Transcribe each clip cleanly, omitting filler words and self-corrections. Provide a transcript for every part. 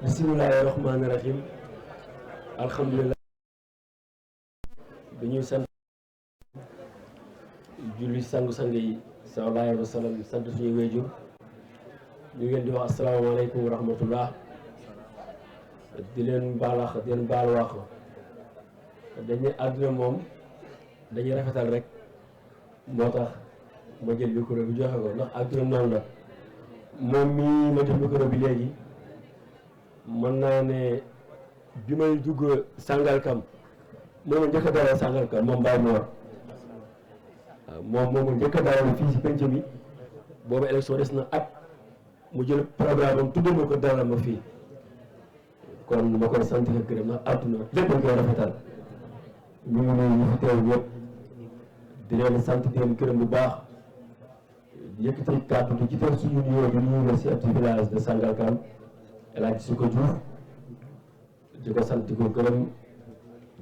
Bismillahirrahmanirrahim. Alhamdulillah. Bi ñuy sant julli sangu-sang yi sallallahu alayhi wa sallam sant suñu wéjur ñu ngeen di wax asalaamaaleykum wa rahmatullah di leen baalax di leen baal wax dañuy àdduna moom dañuy rafetal rek moo tax ma jël micro bi joxe ko ndax àdduna noonu la moom mii ma jël micro bi léegi mën naa ne bi may dugg Sangalkam moom njëkk a dalal Sangalkam moom Baye Mor waaw moom njëkk a dalal fii si penc bi boobu élection des na at mu jël programme am tuddee ma ko dalal ma fii kon ma koy sant ak gërëm ndax àdduna lépp dañ koy rafetal ñu ngi nuyu ñu fi teew ñëpp di leen sant di leen gërëm bu baax yëkkati kàddu di jiital suñu nuyoo bi nuyu la chef du village de Sangalkam El Hadj Suko Diouf di ko sant di ko gërëm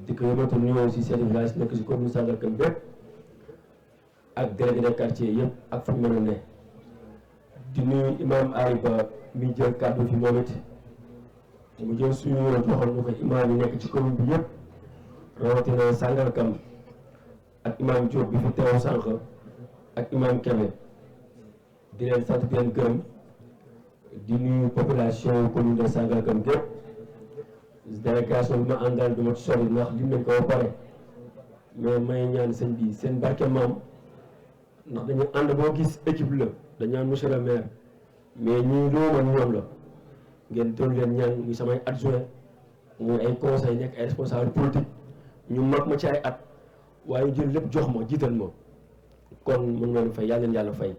di ko yëngatu nuyoo si chef du village nekk si commune Sangalkam bépp ak délégué de quartier yëpp ak fu ñu mën a ne di nuyu imam Ayba mi jël kàddu fi moom it mu jël suñu yore joxoon ñu ko imam yi nekk ci commune bi yëpp rawatina Sangalkam ak imam Diop bi fi teew sànq ak imam Kébé di leen sant di leen gërëm di nuyu population commune de Sangalkam gépp délégation bi ma àndal du ma ci sori ndax lim nañ ko ba pare mais may ñaan sëñ bi seen barke maam ndax dañu ànd boo gis équipe la dañu naan monsieur le maire mais ñii loo mën ñoom la ngeen doon leen ñaan muy samay adjoint muy ay conseil nekk ay responsable politique ñu mag ma ci ay at waaye jël lépp jox ma jiital ma kon mën ngeen fay yàlla leen yàlla fay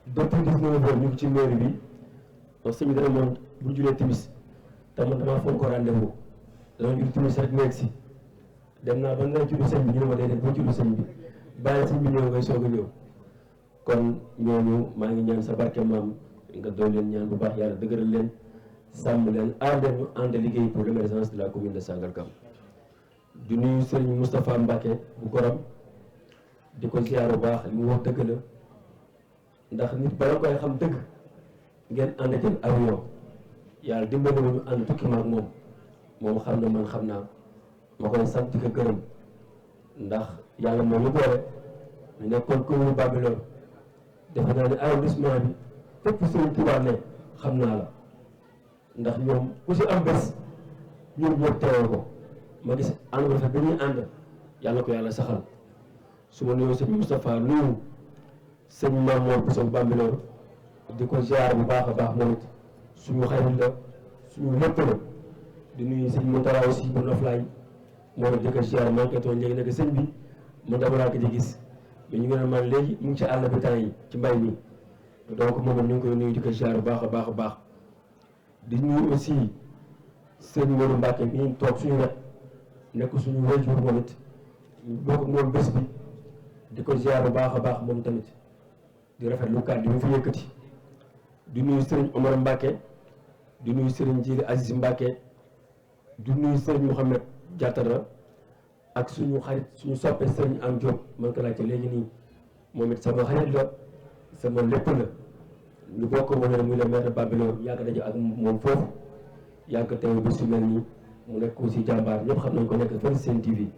depuis 19 heures ñu ngi ci mairie bi donc sëñ bi dana moom bu ñu julee timis te man damaa fonk rendez-vous dama jul timis rek nekk si dem naa ba nga julli sëñ bi ñu ne ma déedéet boo julli sëñ bi bàyyi sëñ bi ñëw ngay soog a ñëw kon ñooñu maa ngi ñaan sa barke maam nga doon leen ñaan bu baax yàlla dëgëral leen sàmm leen aar leen ñu ànd liggéey pour l'émergence de la commune de Sangalkam di nuyu Serigne Moustapha Mbacké bu Goram di ko ziar bu baax li mu wax dëgg la ndax nit bala koy xam dëgg ngeen ànd jël avion yàlla dimbali ñu ànd tukki ma ak moom xam na man xam naa ma koy sant di ko gërëm ndax yàlla moo ñu boole ñu nekkoon commune Bambilor defe naa ne arrondissement bi fépp Serigne Touba ne xam naa la ndax ñoom ku si am bés ñun ñëpp teewoo ko ma gis ànd bu rafet bi ñuy ànd yàlla ko yàlla saxal su ma nuyoo sëñ Moustapha nuyu sëñ Mamour Bousso Bambilor di ko ziar bu baax a baax moom it suñu xarit la suñu lépp la di nuyu sëñ Moutara aussi bu Noflaay moom it di ko ziar maa ngi koy toog léegi nag sëñ bi man dama laa ko di gis mais ñu ngi ne man léegi mu ngi ci àll bi temps yi ci mbay mi donc moom ñu ngi koy nuyu di ko ziar bu baax a baax a baax di nuyu aussi sëñ Modou Mbacke mi ñu toog suñu wet nekk suñu wéjur moom it bokk moom bés bi di ko ziar bu baax a baax moom tamit di rafetlu kàddu yi mu fi yëkkati di nuyu sëriñ Omar Mbacke di nuyu sëriñ Jili Aziz Mbacke di nuyu sëriñ Mouhamed Diatara ak suñu xarit suñu soppe sëriñ Am Diop man ko laajte léegi nii moom it sama xarit la sama lépp la ñu bokk wane muy le maire de Bambilor yàgg daje ak moom foofu yàgg teew bés yu mel nii mu nekk aussi jàmbaar ñëpp xam nañ ko nekk fële seen TV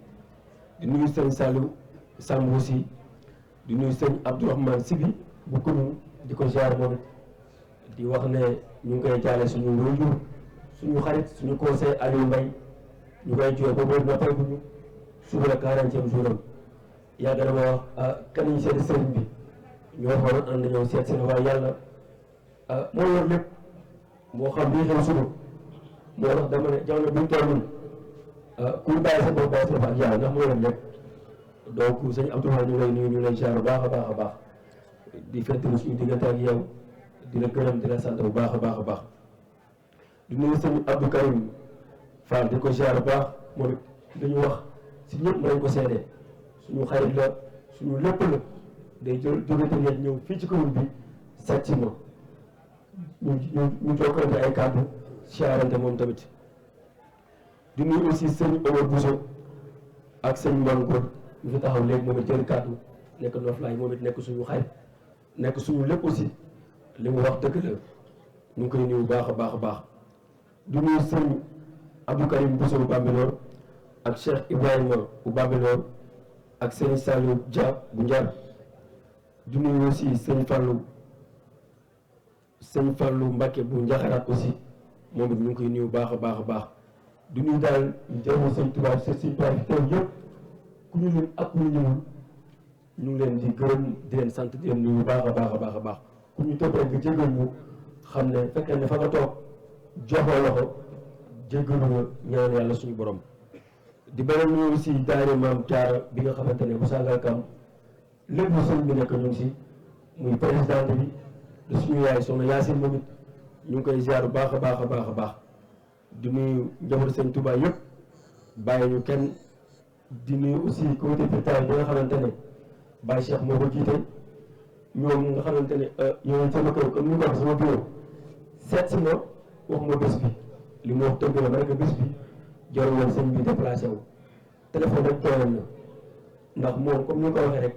di nuyu sëriñ Saliou Samb aussi di nuyu sëriñ Abdourahmane Sibi bu commune di ko ziar moom it di wax ne ñu ngi koy jaale suñu wéyjur suñu xarit suñu conseil Aliou Mbaye ñu koy jooy ba boobu na pare buñu suba la 40e jour am yàgg na ma wax kan ñu seeti sëriñ bi ñoo xool ànd ñëw seet seen waaye yàlla moo yor lépp moo xam lii xew suba moo tax dama ne jamono buñ toll ñun kuy bàyyi sa bopp bàyyi sa bopp ak yàlla ndax moo yor lépp donc sëñ Abdoulaye ñu lay nuyu ñu lay ziar bu baax a baax a baax di fàttali suñu diggante ak yow di la gërëm di la sant bu baax a baax a baax di nuyu sëñ Abdou Karim Fall di ko ziar bu baax moom it dañu wax si ñëpp mën nañ ko seede suñu xarit la suñu lépp la day jóge te ñëw fii ci commune bi seet si ma ñu jokkante ay kàddu siyaarante moom tamit di nuyu aussi sëñ Omar Bousso ak sëñ Mangor ñu fi taxaw léegi moom it jël kàddu nekk Noflaay moom it nekk suñu xarit nekk suñu lépp aussi li mu wax dëgg la ñu ngi koy nuyu baax a baax a baax du nuyu sëñ Abdou Karim Bousso bu Bambilor ak Cheikh Ibrahima bu Bambilor ak sëñ Saliou Dia bu Njar du nuyu aussi sëñ Fallou Mbacke bu Njaxaraat aussi moom it ñu ngi koy nuyu baax a baax a baax du nuyu daal njëriñu sëñ Tuubaa sëñ Tuubaa fi teew yëpp ku ñu lim ak ku ñu ñëwul ñu ngi leen di gërëm di leen sant di leen nuyu baax a baax a baax a baax ku ñu topp rek nga jégal ñu xam ne fekkee ne fa nga toog joxoo loxo jégalu nga ñaan yàlla suñu borom di beneen nuyu aussi daayira Maam Jaara bi nga xamante ne bu Sangalkam lépp lu sëñ bi nekk ñu ngi si muy présidente bi de suñu yaay soxna Yaasin moom it ñu ngi koy ziar bu baax a baax a baax a baax di nuyu njabootu sëñ Touba yëpp bàyyi ñu kenn di nuyu aussi comité pilotage bi nga xamante ne Baye Cheikh moo ko jiite ñoom nga xamante ne ñoo sama kër comme ni ko wax sama bureau seet si ma waxuma bés bi li mu wax dëgg la ma nekk bés bi jarul woon sëñ bi déplacé wu téléphone rek doyoon na ndax moom comme ni ko waxee rek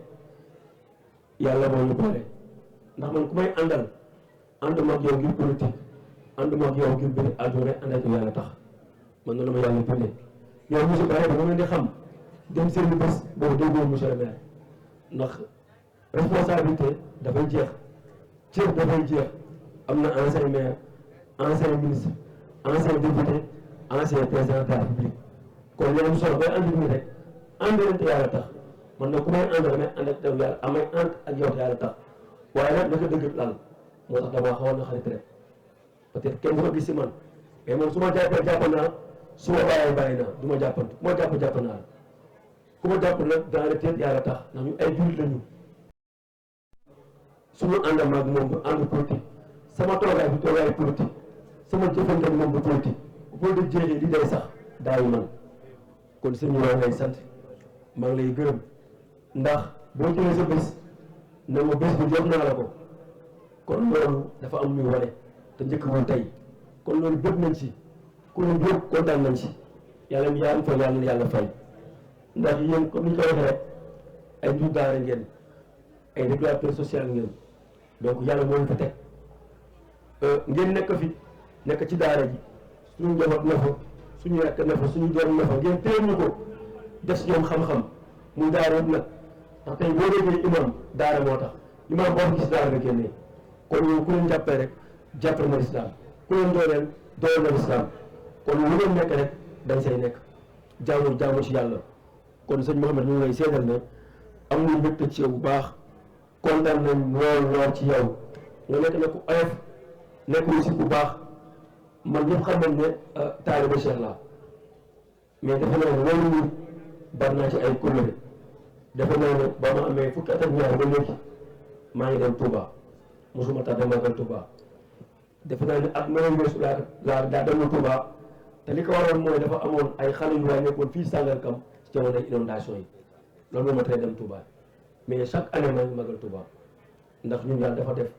yàlla moo ñu boole ndax man ku may àndal ànduma ak yow ngir politique ànduma ak yow ngir bëri àdduna rek ànd ak yàlla tax man noonu la ma yàlla bindee yow monsieur Baye dama leen di xam dem seen bés boobu déggoo monsieur le maire ndax responsabilité dafay jeex cër dafay jeex am na ancien maire ancien ministre ancien député ancien président de la République kon li am solo bay ànd ni rek ànd leen te yàlla tax man nag ku may ànd damay ànd ak yàlla amay ànd ak yow te yàlla tax waaye nag naka dëgg lal moo tax damaa xawoon na xarit rek peut-être kenn du ko gis si man mais moom su ma jàppee jàpp naa su ma bàyyi naa du ma jàppantu ku ma jàpp naa la ku ma jàpp nag dans le tête yàlla tax ndax ñu ay jullit lañu suñu ànd maag moom du ànd politique sama toogaay bi toogaay politique sama jëfante moom du politique bu politique jeexee li day sax daayu man kon sëñ bi maa ngi lay sant maa ngi lay gërëm ndax boo jëlee sa bés ne ma bés bi jox naa la ko kon loolu dafa am ñuy wane te njëkk wul tey kon loolu bëgg nañ si ku ñu jóg kontaan nañ si yàlla mi yaa am fa yàlla fay ndax yéen comme ni ñu ko waxee rek ay njur daara ngeen ay régulateur social ngeen donc yàlla moo leen fa teg ngeen nekk fi nekk ci daara ji suñu njaboot na fa suñu rekk na fa suñu doom na fa ngeen téye ñu ko def si ñoom xam-xam muy daara yëpp nag ndax tey boo déggee imam daara moo tax imam boo gis daara nga génnee kon ñun ku leen jàppee rek jàppale na lislaam ku leen dooleel dooleel na lislaam kon lu ngeen nekk rek dañ say nekk jaamu ci yàlla kon sëñ Mouhamed ñu ngi lay seedal ne am nañu mbégte ci yow bu baax kontaan nañ lool ci yow nga nekk na ku oyof nekk aussi bu baax man ñëpp xam nañ ne taaliba Cheikh la mais defe naa ne loolu ñu bari naa ci ay kóllëre defe naa ne ba ma amee fukki at ak ñaar ba léegi maa ngi dem Touba mosuma tax dem magal Touba defe naa ne at ma weesu laa daa dem Touba te li ko waroon mooy dafa amoon ay xale yu waay nekkoon fii Sangalkam ci jamono inondation yi loolu moo ma tere dem Touba mais chaque année maa ngi magal Touba ndax ñun yàlla dafa def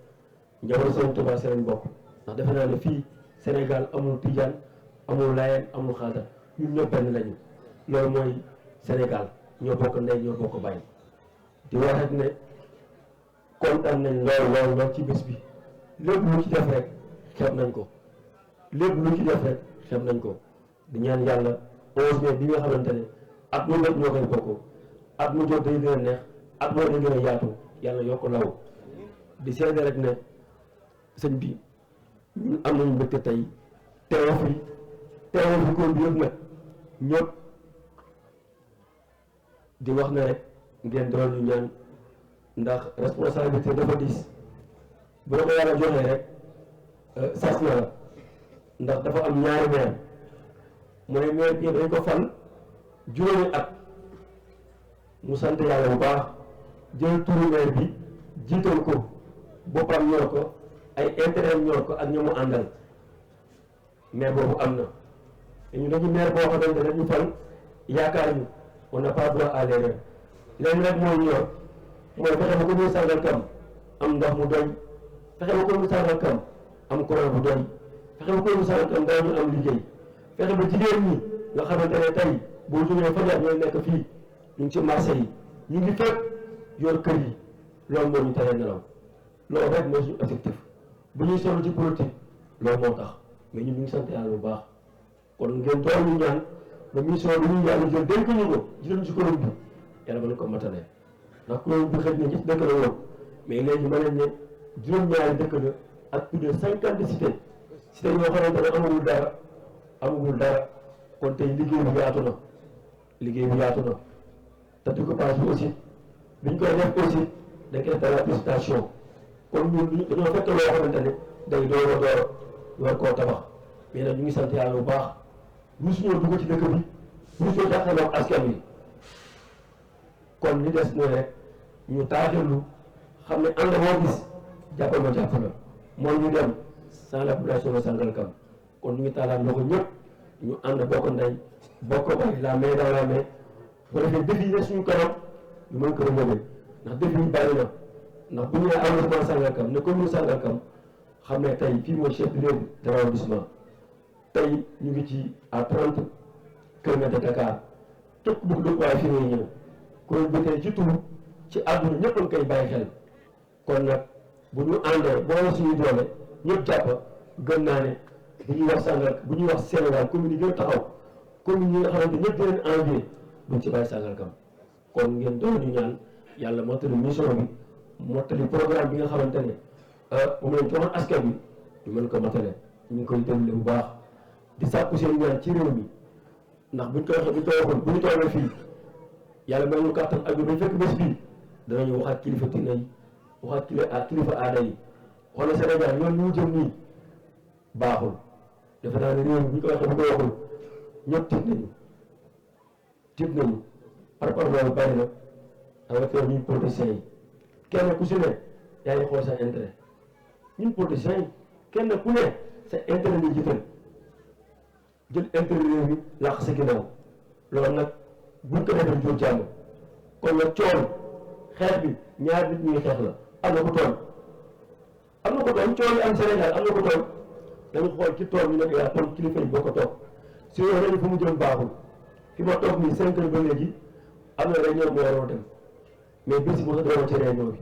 njaboot seen Touba seen bokk ndax defe naa ne fii Sénégal amul Tijaan amul Laayeen amul Xaadar ñun ñëpp benn lañu loolu mooy Sénégal ñoo bokk ndey ñoo bokk bàyyi di wax rek ne kontaan nañ lool ci bés bi lépp lu ci def rek xeeb nañ ko lépp lu ci def rek xeeb nañ ko di ñaan yàlla 11 mai bi nga xamante ne at mu nekk ñoo koy bokk at mu jot day gën a neex at moo day gën a yaatu yàlla yokk law di seede rek ne sëñ bi ñun am nañu mbégte tey teew fi koon bi yëpp nag ñëpp di wax ne rek ngeen doon ñu ñaan ndax responsabilité dafa diis bu la ko yàlla joxee rek sas na la ndax dafa am ñaari meer mu ne meer bi dañ ko fal juróomi at mu sant yàlla bu baax jël turu meer bi jiital ko boppam ñor ko ay intérêt ñor ko ak ñi mu àndal meer boobu am na ñu dañu meer boo xamante ne dañu fal yaakaar ñu on n'a pas droit à l'erreur leen rek mooy ñor mooy fexe ba ko muy Sangalkam am ndox mu doy fexe ba ko muy Sangalkam am courant bu doy fexe ba ko muy Sangalkam daañu am liggéey fexe ba jigéen ñi nga xamante ne tey boo jógee fajar ñooy nekk fii ñu ngi ci marché yi ñu ngi fépp yor kër yi loolu moo ñu tere nelaw loolu rek mooy suñu objectif bu ñuy solo ci politique loolu moo tax mais ñun ñu ngi sant yàlla bu baax kon ngeen doon ñu ñaan ba mission bi ñu yàlla jël dénk ñu ko jël ci commune bi yàlla mën ko matale ndax commune bi xëy na ñëpp dëkk la woon mais léegi mën nañ ne juróom-ñaari dëkk la ak plus de 50 cités yoo xamante ne amagul dara kon tey liggéey bi yaatu na te découpage bi aussi biñ koy def aussi dañ koy def la présentation kon ñun dañoo fekk loo xamante ne day door war koo tabax mais nag ñu ngi sant yàlla bu baax ruus ñoo dugg ci dëkk bi ruus ñoo jàkkaarloo askan wi kon li des mooy rek ñu taaxirlu xam ne ànd moo gis jàppal ma jàpp la mooy ñu dem sans la population de Sangalkam kon ñu ngi taalaat loxo ñëpp ñu ànd bokk ndey bokk bay la main dans la main bu defee défi yi suñu kanam ñu mën ko relever ndax défi yi bari na ndax bu ñu nee arrondissement Sangalkam ne commune Sangalkam xam ne tey fii mooy chef-lieu de l'arrondissement tey ñu ngi ci à 30 kilomètres de Dakar képp bëgg dëkk waaye fii ngay ñëw kuréel bi tey ci tur ci àdduna ñëpp a ngi koy bàyyi xel kon nag bu ñu àndee boole suñu doole ñëpp jàpp gën naa ne bu ñuy wax Sangalkam bu ñuy wax Sénégal commune yi gën a taxaw commune yi nga xamante ñëpp di leen envier duñ ci bàyyi Sangalkam kon ngeen doon ñu ñaan yàlla mottali mission bi mottali programme bi nga xamante ne moom lañ joxoon askan bi ñu mën ko mottale ñu ngi koy déroulé bu baax di sàkku seen ñaan ci réew mi ndax buñ ko waxoon bu ñu toogee fii yàlla may ñu kàttan ak bañ fekk bés bii danañu waxaat kilifa diine yi waxaat kilifa aada yi xoolal Sénégal yoon ñu jëm nii baaxul defe naa ne réew mi bu ñu ko waxee bu ko waxul ñëpp tiit nañu par rapport loolu bari na rawatina ñun politiciens yi kenn ku si ne yaa ngi xool sa intérêt ñun politiciens yi kenn ku ne sa intérêt nga jiital jël intérêt réew mi làq sa ginnaaw loolu nag buñ ko defee jur jàmm kon nag xeex bi ñaar nit ñuy xeex la am na ko tooñ coow yi am Sénégal am na ko tooñ dañu xool ci tool ñu nekk yaa toog kilifa yi boo ko toog si yow nañu fu mu jëm baaxul fi ma toog nii 5 heures ba léegi am na réunion moo waroon dem mais bis bu sa doon ci réunion bi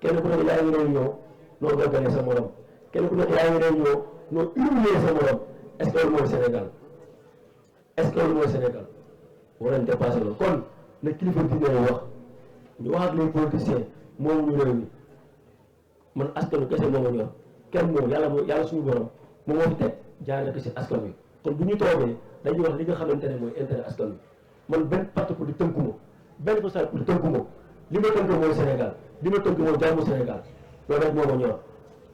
kenn ku nekk yaa ngi réunion noo gàggalee sa morom kenn ku nekk yaa ngi réunion noo humilier sa morom est-ce que loolu mooy Sénégal war nañ dépassé loolu kon na kilifa diine yi wax ñu wax ak les politiciens moomu ñu réew mi man askanu kese moo ma ñor kenn moom yàlla suñu borom moom moo fi teg jaarale ko si askan wi kon bu ñu toogee dañuy wax li nga xamante ne mooy intérêt askan wi man benn parti politique tënku ma benn postal politique tënku ma li ma tënk mooy Sénégal li ma tënk mooy jàmmu Sénégal loolu rek moo ma ñor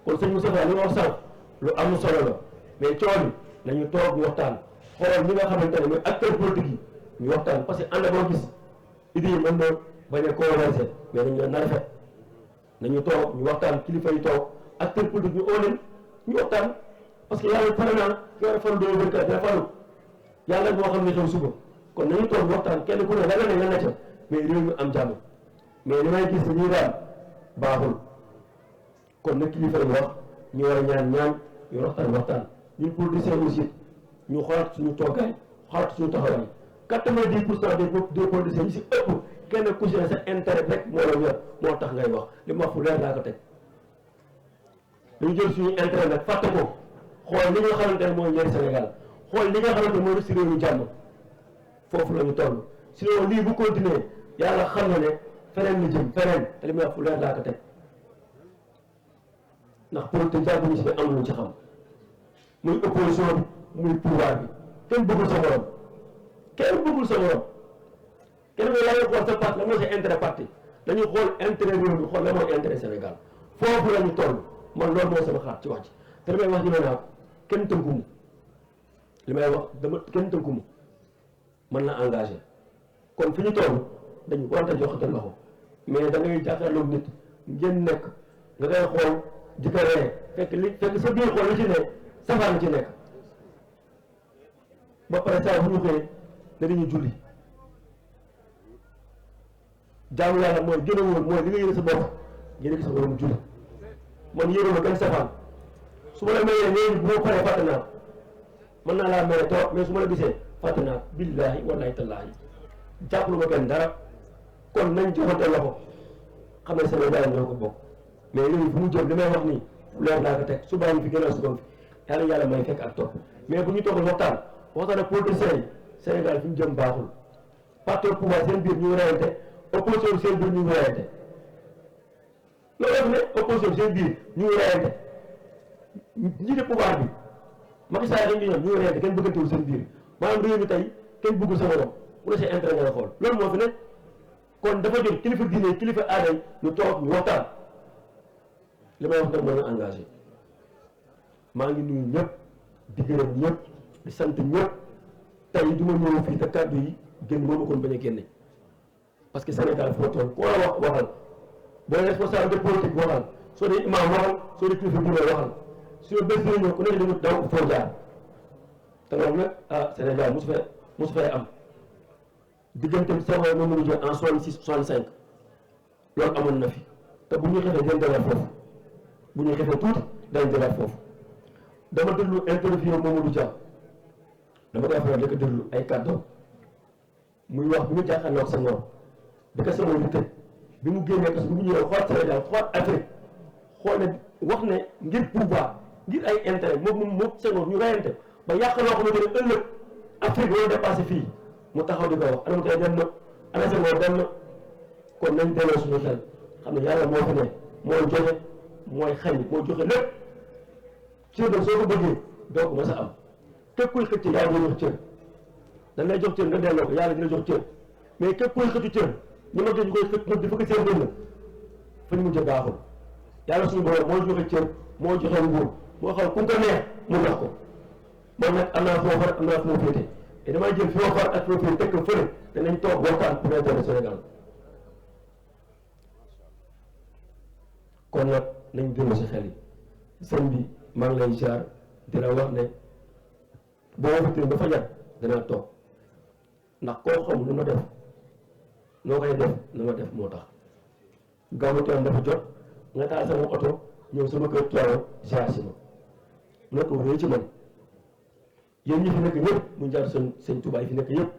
kon sëñ Moustapha li ma wax sànq lu am solo la mais coono nañu toog ñu waxtaan xoolal ñi nga xamante ne mooy acteurs politiques yi ñu waxtaan parce que ànd boo gis idée yi mën na bañ a converger mais nañu leen na rafet nañu toog ñu waxtaan kilifa yi toog acteurs politiques ñu oo leen ñu waxtaan parce que yàlla pare naa ki war a faru 2024 dina faru yàlla moo xam ne xew suba kon nañu toog waxtaan kenn ku ne la nga ne nga necca mais réew mi am jàmm mais li may gis ñuy daal baaxul kon nag kilifa yi wax ñu war a ñaan ñu waxtaan ñun politiciens aussi ñu xoolaat suñu toogaay xoolaat suñu taxawaay 90% des politiciens yi si ëpp kenn ku si ne sa intérêt rek moo la ñor moo tax ngay wax li ma wax fu leer laa ko teg dañu jël suñu intérêt nag fàtte ko xool li nga xamante ne mooy njëriñ Sénégal xool li nga xamante ne mooy si réew mi jàmm foofu la ñu toll sinon lii bu continuer yàlla xam na ne feneen la jëm feneen te li may wax fu leer laa ko teg ndax politique jàppuñu si ne am lu ci xam muy opposition bi muy pouvoir bi kenn bëggul sa morom kenn bëggul sa morom kenn mooy yaa ngi xool sa parti la mooy sa intérêt parti dañuy xool intérêt réew mi xool la mooy intérêt Sénégal foofu la ñu toll man loolu mooy sama xalaat ci wax ci te li may wax ñu ne naa kenn tënkumu li may wax dama kenn tënkumu mën na engagé kon fi ñu toll dañu war a joxante loxo mais da ngay jàkkaarloog nit ngeen nekk nga koy xool di ko ree fekk sa biir xool li ci ne safaan ci nekk ba pare saa bu ñu xëyee ne dañuy julli jaamu yàlla mooy gën a wóor mooy li nga yéene sa bopp yéene sa borom julli man yéene ma kenn safaan su ma la mayee léegi bu ma paree fàtte naa mën naa laa maye trop mais su ma la gisee fàtte naa billaahi wallaahi tallaahi jàppalu ma kenn dara kon nañ joxante loxo xam ne Sénégal ñoo ko bokk mais léegi fu mu jëm li may wax nii fu leer laa ko teg su bàyyi fi gën a suba fi yàlla may fekk ak topp mais bu ñu toog waxtaan ak politiciens yi Sénégal fi ñu jëm baaxul parti au pouvoir seen biir ñu ngi reyante opposition seen biir ñu ngi reyante loolu def ne opposition seen biir ñu ngi reyante ñi de pouvoir bi Macky Sall dañ ñoom ñu ngi reyante kenn bëggantewul seen biir maanaam réew mi tey kenn bëggul sa morom bu la see intérêt nga la xool loolu moo fi ne kon dafa jot kilifa diine kilifa aada yi ñu toog ñu waxtaan li may wax nag mën a engagé maa ngi nuyu ñëpp di gërëm ñëpp di sant ñëpp tey du ma ñëw fii te kàddu yi génn moo ma kon bañ a génne parce que Sénégal foo toll koo la wax waxal boo responsabilité politique waxal soo dee imam waxal soo dee kilifa diine waxal suñu bés dina ñëw ku nekk dañu daw foo jaar te loolu nag Sénégal mosu fee am digganteem Senghor moom mu ngi en 66 65 loolu amoon na fi te bu ñuy xefee dañ dalaat foofu bu ñuy xefee tuuti dañ dalaat foofu dama déglu interview Mamadou Dia dama koy faral di ko déglu ay kàddoom muy wax bi mu jàkkaarloo ak Senghor bi ko Senghor di tëj bi mu génnee parce que bu ñu ñëwee xool Sénégal xool Afrique xool ne wax ne ngir pouvoir ngir ay intérêt moom Senghor ñu rayante ba yàq loo xamante ne ëllëg Afrique wala dépassé fii mu taxaw di ko wax anam tey dem na ana Senghor dem na kon nañ delloo suñu xel xam ne yàlla moo fi ne mooy joxe mooy xañ mooy joxe lépp cër nag soo ko bëggee doo ko mës a am képp kuy xëcc yàlla dina jox cër dañ lay jox cër nga delloo ko yàlla dina jox cër mais képp kuy xëccu cër ñu mag ñu koy xëcc nag di fëkk seen dënn fa ñu mujj baaxul yàlla suñu borom mooy joxe cër moo joxe nguur moo xam ku ko neex mu nax ko man nag am naa foo far am naa fu ma féete te damay jël fi ma far ak fi ma féete teg ko fële danañ toog waxtaan pour intérêt Sénégal kon nag nañ dellu si xel yi sëñ bi maa ngi lay jaar di la wax ne boo waxatee ba fajar danaa toog ndax koo xam lu ma def noo koy def na ma def moo tax gàmmu Tiwaawan dafa jot nga taal sama oto ñëw sama kër Tiwaawan jaar si ma mu nekk réy ci man yéen ñi fi nekk ñëpp mu jaar sëñ Touba yi fi nekk yëpp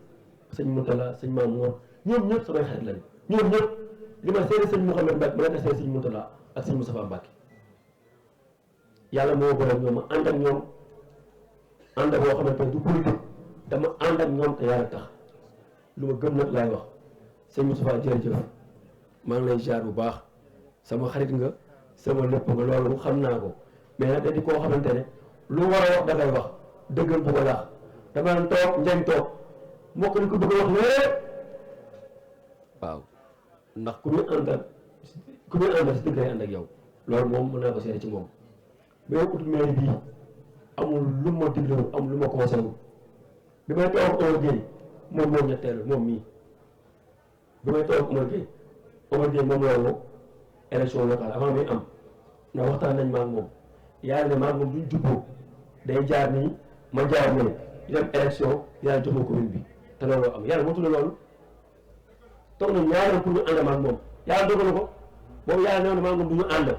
sëñ Moutala sëñ Mamour ñoom ñëpp samay xarit lañ ñoom ñëpp li ma seede sëñ Mouhamed Mbacke ma nekk seede sëñ Moutala ak sëñ Moustapha Mbacke yàlla moo boole ñoom ma ànd ak ñoom ànd ak boo xamante ne du politique dama ànd ak ñoom te yàlla tax lu ma gëm nag laay wax sëñ Moustapha jërëjëf maa ngi lay jaar bu baax sama xarit nga sama lépp nga loolu xam naa ko mais nag da di koo xamante ne lu war a wax dangay wax dëggal bu ko laax dama naan toog njañ toog moo ko ni ko bëgg a wax lépp waaw ndax ku muy àndal si dëgg lay ànd ak yow loolu moom mën naa ko seede ci moom mais ut mairie bii amul lu ma diglu am lu ma conseillé bi may toog Omar Gueye moom moo ñetteelu moom mii bi may toog Omar Gueye moom la woo élection locale avant muy am na waxtaan nañ maa ngi moom yàlla ne maa ngi moom duñ jubboo day jaar nii ma jaar nii di dem élection yàlla jox ma commune bi te loolu am yàlla moo tudd loolu toog na ñaari pour ñu ànd maa ngi moom yàlla dogalu ko boobu yàlla nee na maa ngi moom du ñu ànd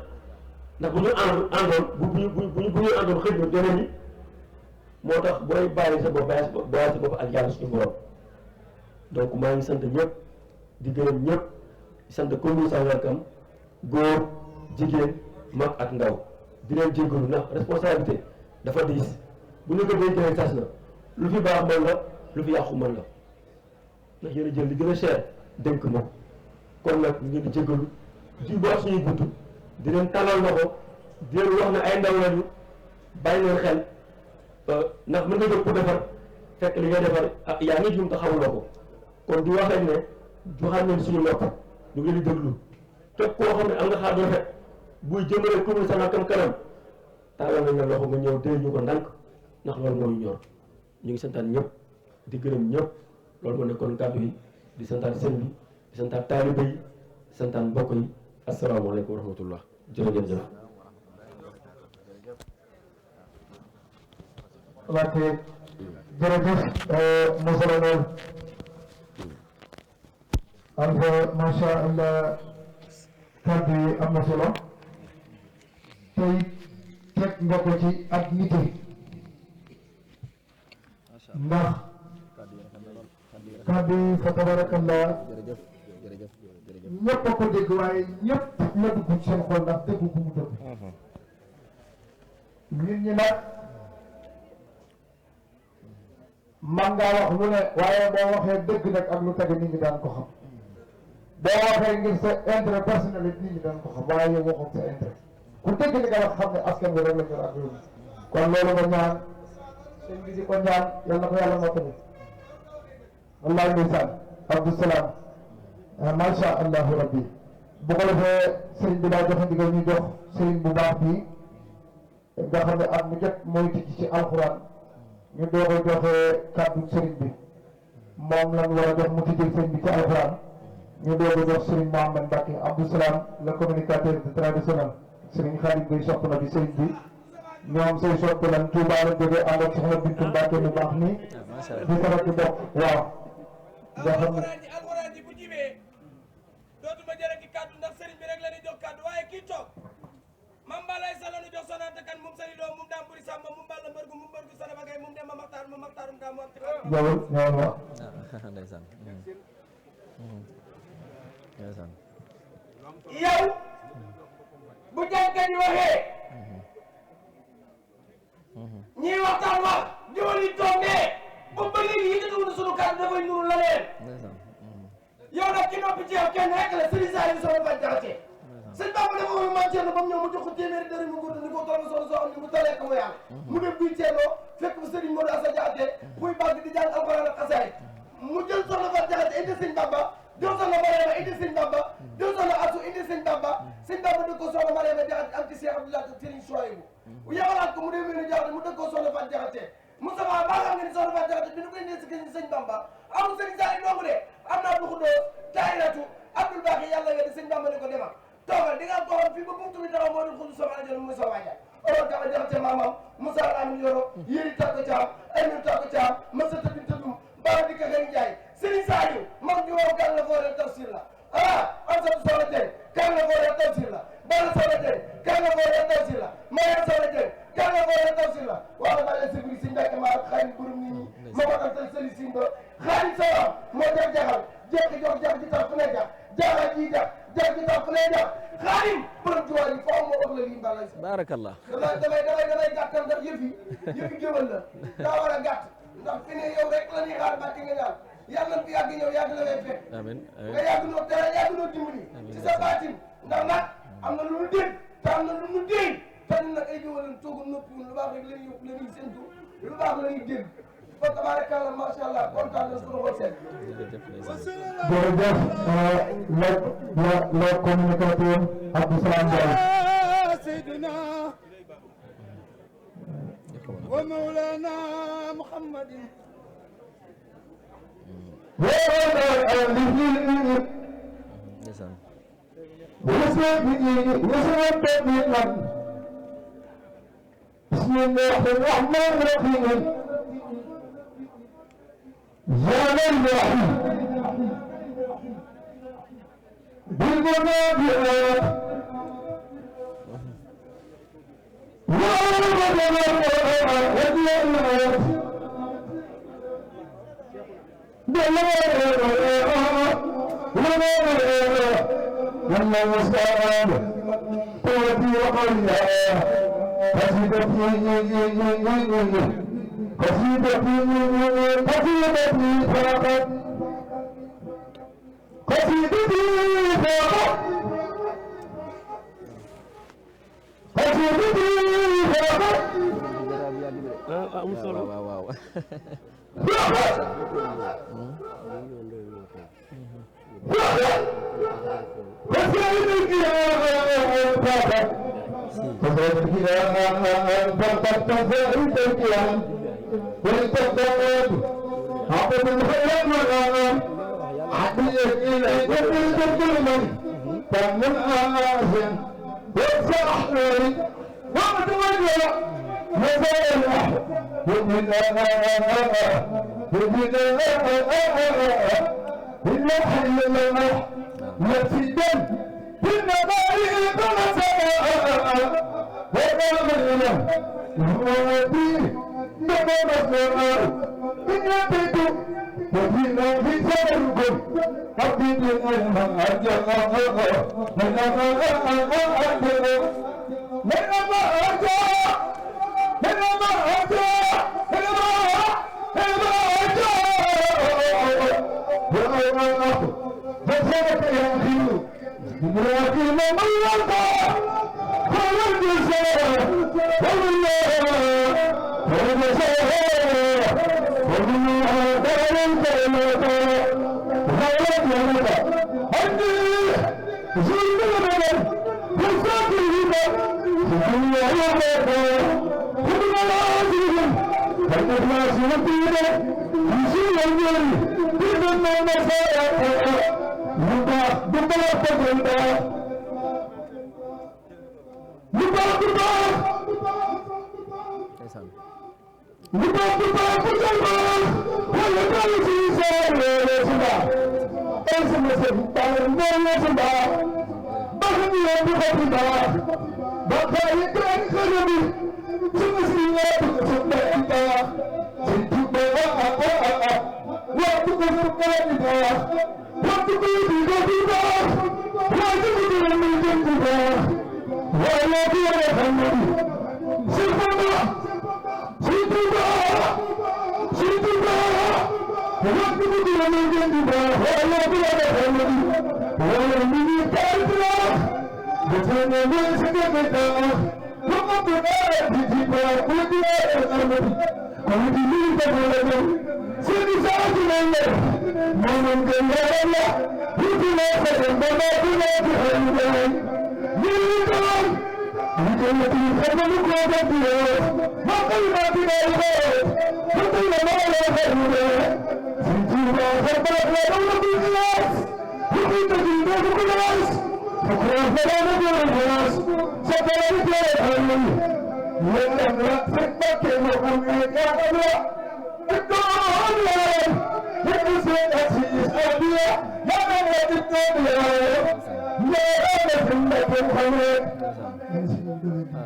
ndax bu ñu àndoon bu ñu àndoon xëy na deneen ñi moo tax booy bàyyi sa bopp bàyyi sa bopp ak yàlla suñu borom donc maa ngi sant ñëpp di gërëm ñëpp di sant commune Sangalkam góor jigéen mag ak ndaw di leen jéggalu ndax responsabilité dafa diis bu ñu ko dénkee sas na lu fi baax man la lu fi yàqu man la ndax yéen a jël li gën a cher dénk ma kon nag ñu ngi di jéggalu di wax suñuy buntu di leen tàllal loxo di leen wax ne ay ndaw lañu bàyyi leen xel ndax mën nga jóg pour defar fekk li ngay defar yaa ngi juum te xamuloo ko kon di wax rek ne joxaat leen suñu nopp ñu ngi leen di déglu képp koo xam ne am nga xaar bu rafet buy jëmale commune Sangalkam kanam tàllal nañ la loxo nga ñëw téye ñu ko ndànk ndax loolu moo ñu ñor ñu ngi santaan ñëpp di gërëm ñëpp loolu moo nekkoon kàddu yi di santaan sëñ bi di santaan taalibe yi di santaan mbokk yi asalaamaaleykum wa rahmatullah jërëjëf. wante jërëjëf Moussa Lool Alpha macha allah kàddu yi am na solo tey teg nga ko ci ak nite ndax kàddu yi fa tabarakallah ñëpp a ko dégg waaye ñëpp la dugg ci seen xol ndax dégg gu mu dëgg nit ñi nag man ngaa wax lu ne waaye boo waxee dëgg nag ak lu tege nit ñi daan ko xam boo waxee ngir sa intérêt personnel nit ñi daan ko xam waaye yow waxoon sa intérêt ku dëgg li nga wax xam ne askan bi rek la ñor ak réew mi kon loolu nga ñaan sëñ bi di ko ñaan yal na ko yàlla mottali wallahi ndeysaan Abdou Salam macha allahu rabbi bu ko defee sëriñ bi daa joxe ndigal ñu jox sëriñ bu baax bii nga xam ne at mu jot mooy tijji ci alxuraan ñu doog a joxe kàddu sëriñ bi moom lan war a jox mu tijjil sëriñ bi ci alxuraan ñu doog a jox sëriñ Mohamed Mbacke Abdou Salam le communicateur traditionnel sëriñ Khalid Gueye sopp na bi sëriñ bi ñoom say sopp lan Touba la jógee ànd ak soxna Bintu Mbacke bu baax nii di ko rek bokk waaw nga xam ne alxuraan ji bu jibee dootuma jëre ki kàddu ndax sëriñ bi rek la ñuy jox kàddu waaye kii toog mam balay sa la ñu jox sonante kan mum sali doo mum daam buri sàmba mum balla mbërgu sana bagay mum dem ma maxtaarum daa mu am ci ñëwul wax ndeysaan ndeysaan yow bu jànkat yi waxee ñii waxtaan wax jiwal yi toog ne boobu ba léegi yëkkatiwul sunu kàddu dafay nuru la leen yow nag ki noppi ci yow kenn rek la sëriñ saa yi sama fan jaxate sëñ Bamba dafa woon maam Thierno ba mu ñëw mu jox ko téeméeri dërëm mu gudd ni ko toll soo xam ne mu tollee ko mu yàlla mu dem buy Thierno fekk bu sëriñ Modou Assa Jaxate buy bàgg di jàng alxuraan ak xasaay mu jël soxna fan jaxate indi sëñ Bamba jël soxna Mariama indi sëñ Bamba jël soxna Asu indi sëñ Bamba dëkk ko soxna Mariama Jaxate am ci Cheikh Abdoulaye sëriñ Souhaïbou yabalaat ko mu dem wénu jaxate mu dëkk ko soxna fan jaxate Moustapha baa xam nga ni soxna fan jaxate bi ñu koy indee si sëñ Bamba amul sëriñ saa yi doomu de am naa Abdou Khoudous Tayratu Abdoul Baaxi yàlla nga di sëñ Bamba ni ko demal toogal di nga toogal fii ba buntu bi taxaw moo dul xudu sama rajo muy sa waaja oro taxa jaxate maamam Moussa Lamine Yoro yéri tàgg caam ay min tàgg caam masa tëbin tëddum bara di ka xëy njaay sëriñ Saliou mag ñu woo kan la ko waree tafsir la am satu soxla tey kan la ko waree tafsir la bala soxla tey kan la ko waree tafsir la mayam soxla tey kan la ko waree tafsir la wala bale sibiri si mbàkke maa xarit burum nit ñi ma ko tal sëli sin ba xaarit sawa moo jax jaxal jekki jox jax ji tax fu ne jax jaxal ji jax jax ji tax fu ne jax xaarim borom juwaay yi faaw moo wax la lii mbala barakallah damay gàttal ndax yëfi géwal la daa war a gàtt ndax fi ne yow rek la ñuy xaar bàkki nga ñaan yàlla na fi yàgg ñëw yàgg la lay fekk amiin nga yàgg noo tere yàgg noo dimbali ci sa baatin ndax nag am na lu nu dégg te am na lu nu déy te ñun nag ay géwal lañ toogul noppiwul lu baax rek la ñuy séntu lu baax la ñuy dégg fa tabarakallah macha allah kontaan na suñu xol seen jërëjëf le communicateur Abdou Salam Ndiaye Seydina wa Mawlana Muhammadin ndeysaan بسم الله الرحمن الرحيم يا الرحيم بالمنابعات والله مستعان قوتي وقويا قصيدتي فقط قصيدتي فقط waaw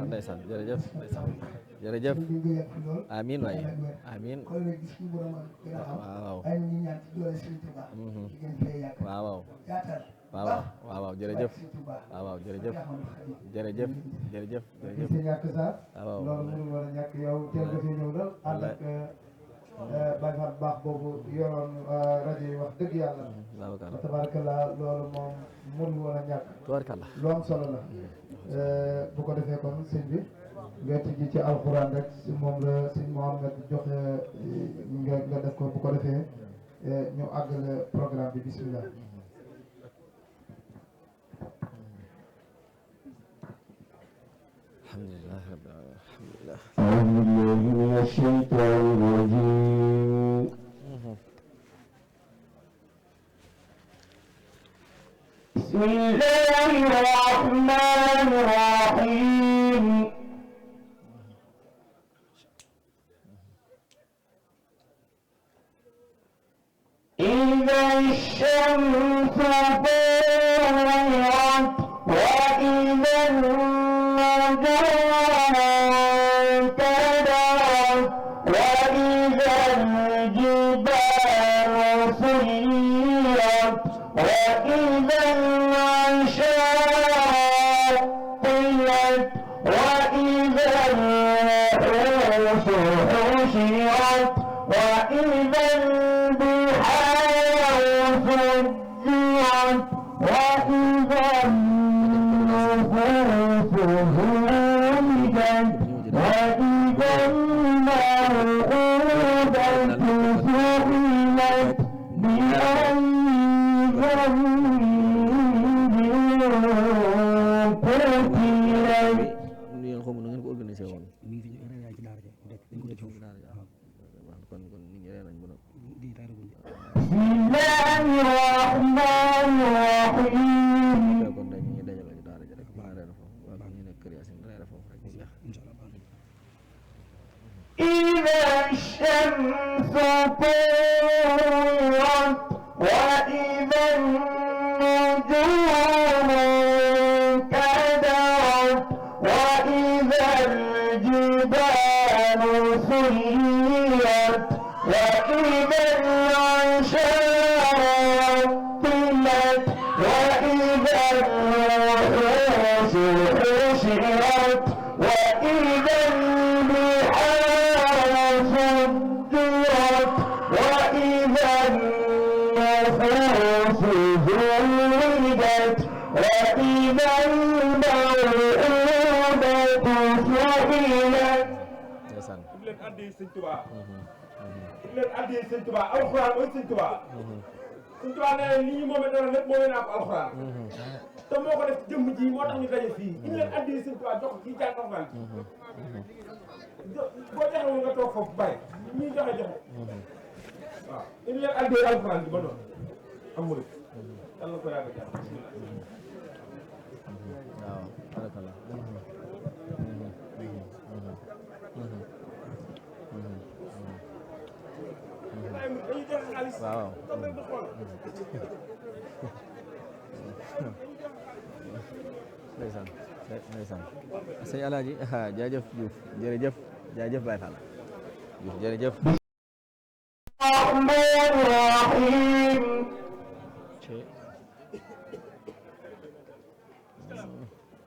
ndeysaan jërëjëf ndeysaan jërëjëf amiin waay amiin waaw waaw waaw waaw jërëjëf waaw jërëjëf jërëjëf jërëjëf jërëjëf waaw loolu mënul war a ñàkk yow teel nga fi ñëw dal ànd ak Baye Fall baax boobu yoroon rajo yi wax dëgg yàlla tabarakallah loolu moom mënul war a ñàkk tabarakallah lu am solo la bu ko defee kon sëñ bi nga tijji ci alxuraan rek si moom la sëñ Mohamed joxe nga def ko bu ko defee ñu àggale programme bi bismillah alhamdulillah rabbil alamin alhamdulillah أعوذ بالله من الشيطان الرجيم بسم الله الرحمن الرحيم إذا الشمس طلعت وإذا النجوم انكدرت وإذا الجبال سيرت وإذا العشاء طلت وإذا الوحوش حشرت وإذا البحار سجرت وإذا النفوس زوجت وإذا الموءودة سئلت بأي ذنب قتلت yéen xamu na ngeen ko organisé woon kon nit ñi ree nañ bu nag بسم الله الرحمن الرحيم kon dañ ñu dajale ci daara ji rek ba reer foofu wala ñu nekk kër Yaasin reer foofu rek jeex إذا الشمس طلعت وإذا النجوم انكدرت وإذا الجبال سيرت وإذا العشاء طلت وإذا الوحوش حشرت وإذا البحار سجرت وإذا النفوس زوجت وإذا الموءودة سئلت ndeysaan sëñ Tuubaa indi leen addiyee sëñ Tuubaa alxuraan mooy sëñ Tuubaa sëñ Tuubaa nee na li ñu moomee dara lépp moomee naa ko alxuraan te moo ko def jëmm ji moo tax ñu daje fii indi leen addiyee sëñ Tuubaa jox ko kii jàng alxuraan boo joxe woon nga toog foofu bàyyi ñuy joxe waaw indi leen addiyee alxuraan bi ba noonu amul yàlla ko yàgg jàpp waaw barakallah dañuy joxe xaalis waaw toog leen di xool ndeysaan ndeysaan sëñ Alaaji jaajëf Diouf jërëjëf jaajëf Baye Fall Diouf jërëjëf الرحمن الرحيم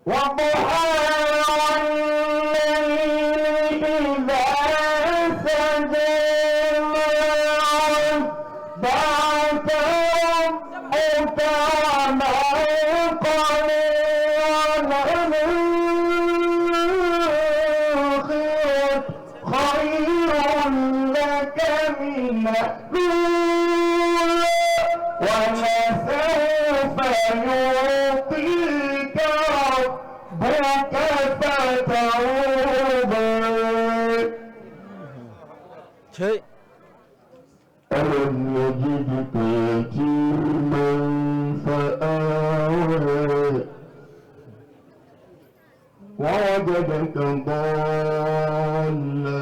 والضحى والليل إذا سجى بعث ربك خير لك من ولسوف يعطيك ربك فترضى شيء ألم يجدك يتيما فآوى ووجدك ضالا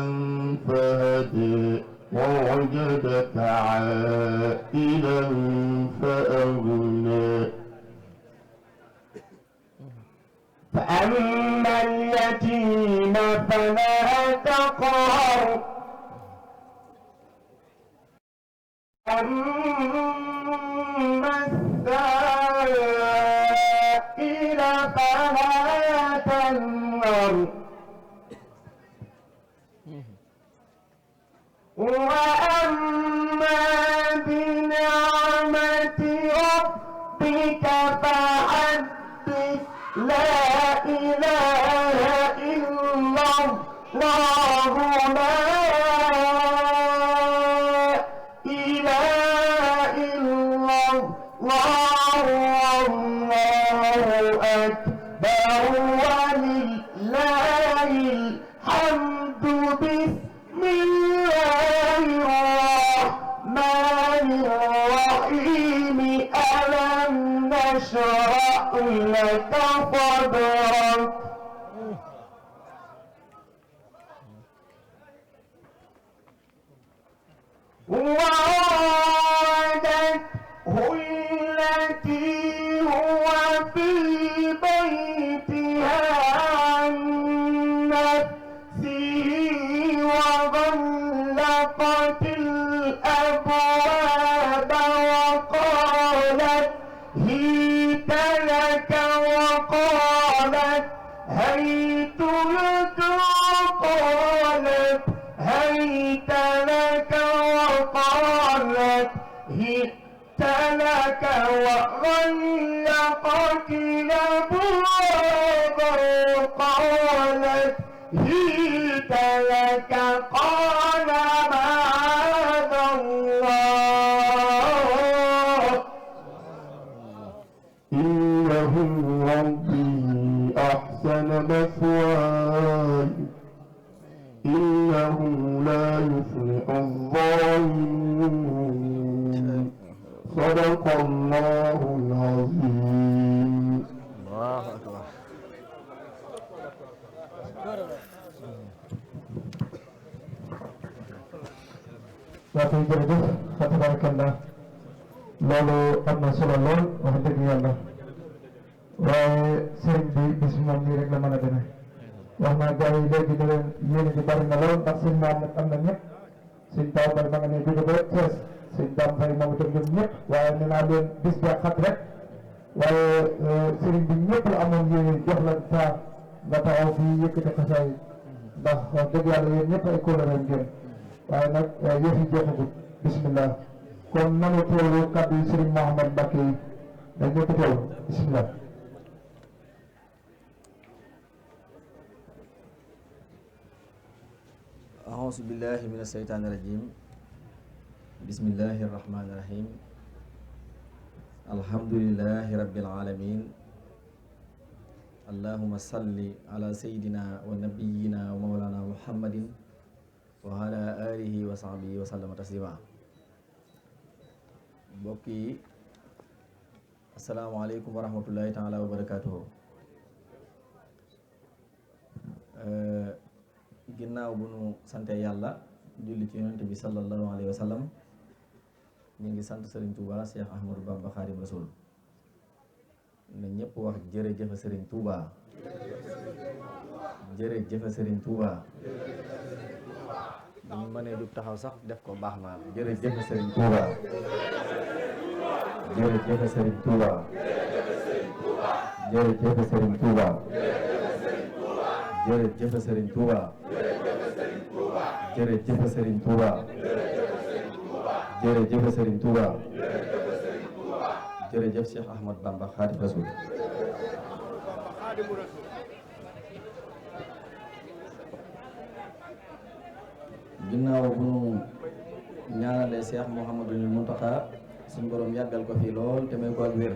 فهدى ووجدك عائلا فأغنى فأما اليتيم فلا تقهر أما السائل فلا تنهر وأما بنعمة ربك فحدث لا إله إلا الله لا إله إلا الله والله أكبر ولله الحمد بسم الله الرحمن الرحيم ألم نشرح لك صدرك وراودته التي هو في بيتها عن نفسه وغلقت الأبواب وقالت هيت لك وقالت هيت لك وقالت هيت لك وقالت هيت لك وغلقت الأبواب وقالت هيت لك قال معاذ الله إنه ربي أحسن مثواي إنه لا يفلح الظالمون صدق الله العظيم الله أكبر waa kay jërëjëf fa tabarakallah loolu am na solo lool wax dëgg yàlla waaye sëriñ bi bis moom nii rek la mën a demee wax naa gars yi léegi ne leen yéene ji bari na lool ndax sëñ maam nag am na ñëpp sëñ Taw Bari ma nga ne jóge ba Thiès sëñ Dame Faye moom itam ñoom ñëpp waaye nee naa leen bis bi xat rek waaye sëriñ bi ñëpp la amoon yéene jox la taa nga taxaw fii yëkkati xasaay ndax wax dëgg yàlla yéen ñëpp ay kóolóore ngeen waaye nag yëf yi jeexagut bismillah kon nanu teewlu kàddu yi Serigne Mouhamed Mbacke yi dañ ñëpp teewlu bismillah أعوذ بالله من الشيطان الرجيم بسم الله الرحمن الرحيم الحمد لله رب العالمين اللهم صل على سيدنا ونبينا ومولانا محمد وعلى آله وصحبه وسلم تسليما. mbokk yi asalaamaaleykum wa rahmatullahi taala wa barakatuhu. ginnaaw bu nu sante yàlla julli ci yonent bi sallallahu alayhi wa sallam ñu ngi sant Serigne Touba Cheikh Ahmadou Bamba Khadim Rasoul na ñëpp wax jërëjëf Serigne Touba jërëjëf Serigne Touba bu ñu mënee du taxaw sax def ko baax na jërëjëf Serigne Touba jërëjëf Serigne Touba jërëjëf Serigne Touba jërëjëf Serigne Touba jërëjëf Serigne Touba jërëjëf Serigne Touba jërëjëf Cheikh Ahmad Bamba Khadim Rasoul. ginnaaw bu nu ñaanalee Cheikh Mouhamadul Mountakha suñ borom yàggal ko fii lool te may ko ak wér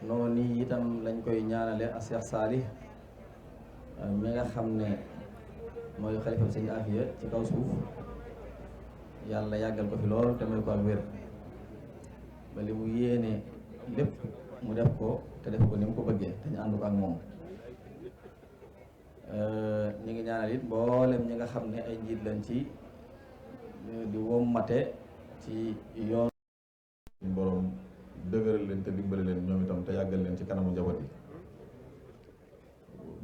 noonu nii itam lañ koy ñaanale a Cheikh Salih mi nga xam ne mooy xalifa sëñ Afiya ci kaw suuf yàlla yàggal ko fi lool te may ko ak wér ba li mu yéene lépp mu def ko te def ko ni mu ko bëggee te ñu ànd ko ak moom. ñi ngi ñaanal it mboolem ñi nga xam ne ay njiit lañ ci di wommate ci yoon borom dëgëral leen te dimbali leen ñoom itam te yàggal leen ci kanamu njaboot yi.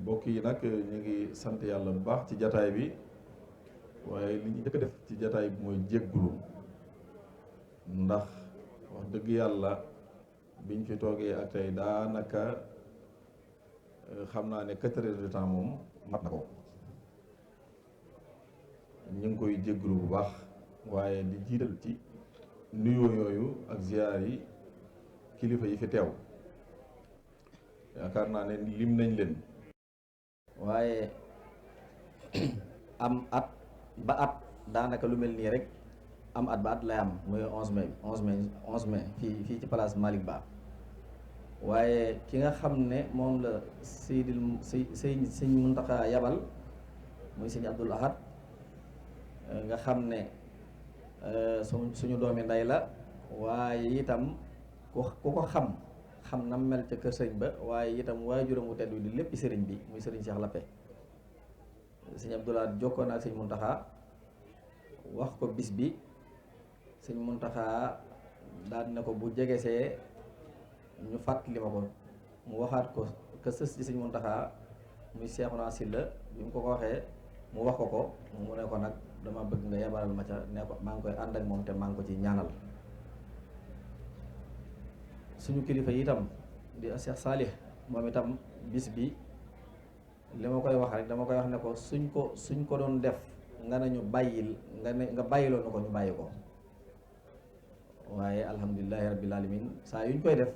mbokk yi nag ñu ngi sant yàlla bu baax ci jataay bi waaye li ñu njëkk a def ci jataay bi mooy jéggulu ndax wax dëgg yàlla biñ fi toogee ak tey daanaka xam naa ne 4 heures de temps moom mat na ko. ñu ngi koy jéggulu bu baax waaye di jiital ci nuyoo yooyu ak ziyaar yi kilifa yi fi teew yaakaar naa ne lim nañ leen. waaye am at ba at daanaka lu mel nii rek am at ba at lay am muy 11 mai fii ci place Malick Ba waaye ki nga xam ne moom la sëñ Muntaxa yabal muy sëñ Abdul Ahad nga xam ne suñu doomi ndey la waaye itam ku ko xam na mel ca kër sëriñ ba waaye itam waajuram wu tedd wi di lépp sëriñ bi muy sëriñ Cheikh Lappe sëñ Abdoulaye jokkoon ak sëñ Muntaxa wax ko bis bi sëñ Muntaxa daal ne ko bu jegesee ñu fàttali ma ko mu waxaat ko ka sës ci sëñ Muntaxa muy Seexuna Silla bi mu ko waxee mu wax ko mu ne ko nag dama bëgg nga yabalal ma ca ne ko maa ngi koy ànd ak moom te maa ngi ko ci ñaanal. suñu kilifa yi itam di Cheikh Salih moom itam bis bi li ma koy wax rek dama koy wax ne ko suñ ko doon def nga ne ñu bàyyil nga bàyyiloo na ko ñu bàyyi ko waaye alhamdulilahi rabbil alamin saa yuñ koy def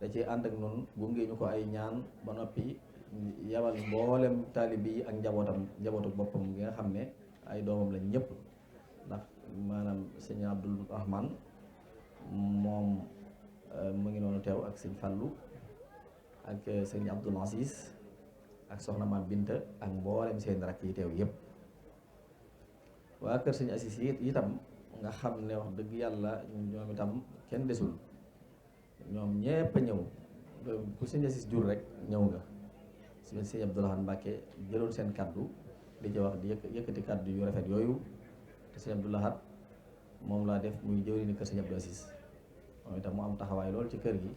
da ciy ànd ak noonu gunge ñu ko ay ñaan ba noppi yabal mboolem taalibe yi ak njabootu boppam gi nga xam ne ay doomam lañ ñëpp ndax maanaam sëñ Abdul Rahman moom mu ngi noonu teew ak sëñ Fallu ak sëñ Abdul Aziz ak soxna Maam Binta ak mboolem seen rakk yi teew yëpp waa kër sëñ Aziz yi itam nga xam ne wax dëgg yàlla ñoom itam kenn desul ñoom ñépp a ñëw ku sëñ Aziz jur rek ñëw nga sëñ Abdoulahan Mbàkke jëloon seen kaddu di ci wax di yëkkati kaddu yu rafet yooyu te sëñ Abdoulahan moom laa def muy jëwriñu kër sëñ Abdou Aziz moom itam mu am taxawaay lool ci kër gi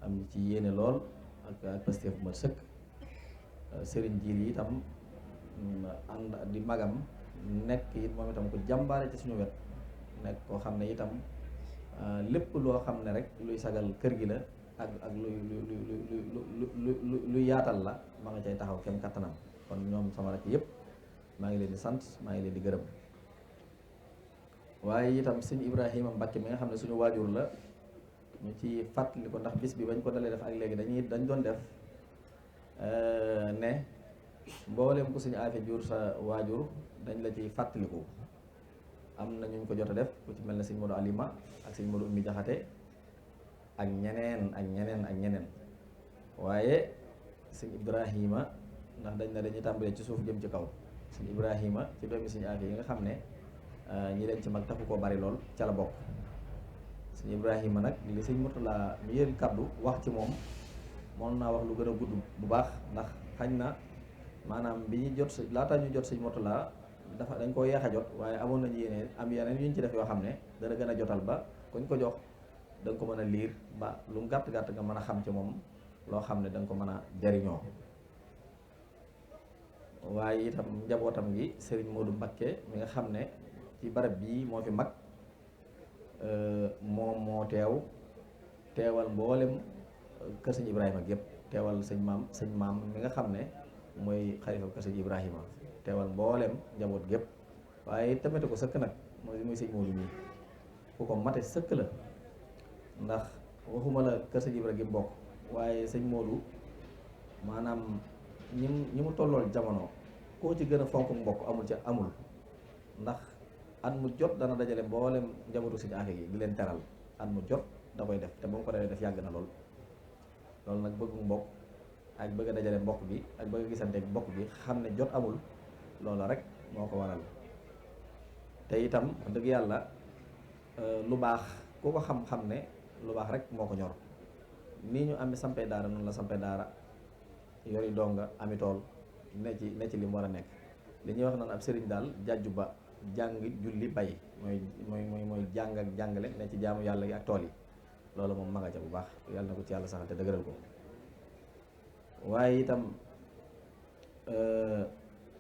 am ci yéene lool ak Pastef bu mat sëkk sëriñ jiir yi itam ànd di magam nekk it moom itam ku jàmbaare ci suñu wet nekk koo xam ne itam lépp loo xam ne rek luy sagal kër gi la ak lu yaatal la ma nga cay taxaw kem kattanam kon ñoom sama rek yëpp maa ngi leen di sant maa ngi leen di gërëm waaye itam sëñ Ibrahima Mbacke mi nga xam ne suñu waajur la ñu ci fàttali ko ndax bis bi bañ ko dalee def ak léegi dañ doon def ne mboolem ku suñu aafe jur sa waajur dañ la ci fàttaliku. am na ñu ko jot a def ku ci mel ne sëñ Modou Alima ak sëñ Modou Ummi Jaxate ak ñeneen waaye sëñ Ibrahima ndax dañ ne dañuy tàmbalee ci suuf jëm ci kaw sëñ Ibrahima ci doomi sëñ aafe yi nga xam ne ñi leen ci mag taxu koo bari lool ca la bokk. sëñ Ibrahima nag li sëñ Murtala mi yéen kaddu wax ci moom mën naa wax lu gën a gudd bu baax ndax xañ na maanaam bi ñu jot laata ñu jot sëñ Murtala dañ koo yeex a jot waaye amoon nañu yéene am yeneen yu ñu ci def yoo xam ne dana gën a jotal ba kuñ ko jox da nga ko mën a liir ba lu mu gàtt nga mën a xam ci moom loo xam ne da nga ko mën a jariñoo. waaye itam njabootam gi Serigne Modou Mbakke mi nga xam ne ci barab bii moo fi mag moom moo teewal mboolem kër sëñ Ibrahima gépp teewal sëñ maam mi nga xam ne mooy xalifa kër sëñ Ibrahima teewal mboolem njaboot gépp waaye tamit ko sëkk nag muy sëñ Modou mii ku ko mate sëkk la ndax waxuma la kër sëñ Ibrahima gi bokk waaye sëñ Modou maanaam ñi mu tollool jamono koo ci gën a fonk mbokk amul ndax at mu jot dana dajale mboolem njabootu sëñ aafe gi di leen teral at mu jot da koy def te ba mu ko def yàgg na loolu nag bëggu mbokk ak bëgg a dajale mbokk bi ak bëgg a gisante ak mbokk bi xam ne jot amul loola rek moo ko waral te itam dëgg yàlla lu baax ku ko xam-xam ne lu baax rek moo ko ñor nii ñu amee sampee daara noonu la sampee daara yori donga ami tool ne ci li mu war a nekk li ñuy wax naan ab sëriñ daal jàjju ba jàng julli bay mooy jàng ak jàngale ne ci jaamu yàlla gi ak tool yi loolu moom ma nga ca bu baax yàlla na ko ci yàlla saxal te dëgëral ko waaye itam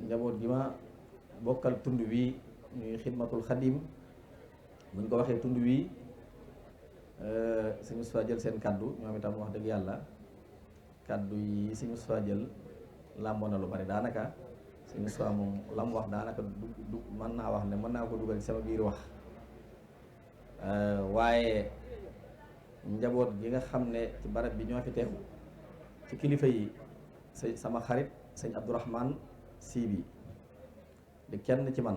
njaboot gi ma bokkal tund wii ñuy xidmatul xadim buñ ko waxee tund wii suñu soi jël seen kaddu ñoom itam wax dëgg yàlla kaddu yi suñu soi jël làmboo na lu bari daanaka suñu soi moom la mu wax daanaka du mën naa wax ne mën naa ko dugal ci sama biir wax waaye njaboot gi nga xam ne ci barab bi ñoo fi teew ci kilifa yi sama xarit sëñ Abdourahman Sy bi di kenn ci man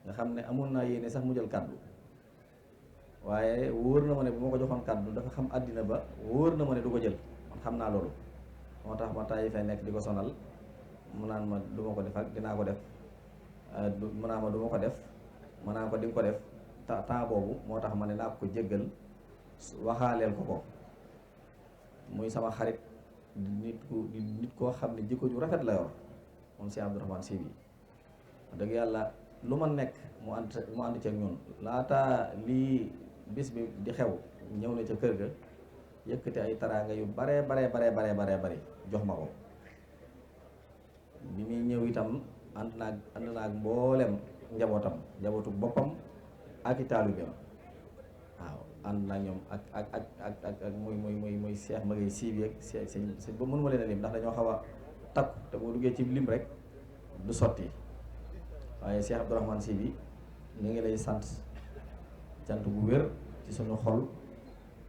nga xam ne amoon naa yéene sax mu jël kaddu waaye wóor na ma ne bu ma ko joxoon kaddu dafa xam àddina ba wóor na ma ne du ko jël man xam naa loolu moo tax ma tay fay nekk di ko sonal mu naan ma du ma ko def ak dinaa ko def mu naan ma du ma ko def ma naan ko di nga ko def temps boobu moo tax ma ne naa ko jéggal waxaaleel ko muy sama xarit nit koo xam ne jikko ju rafet la yor moom si Abdourahmane Sy bi dëgg yàlla lu ma nekk mu ànd ceeg ñun laata lii bis bi di xew ñëw na ca kër ga yëkkati ay taraanga yu bare jox ma ko bi muy ñëw itam ànd naag mboolem njabootu boppam ak i taalibeem waaw ànd naag ñoom ak muy Cheikh Magay Sy bi ak sëñ ba mënuma leen a lim ndax dañoo xaw a takku te boo duggee ci lim rek du sotti waaye Cheikh Abdourahmane Sy bi ñu ngi lay sant cant bu wér ci suñu xol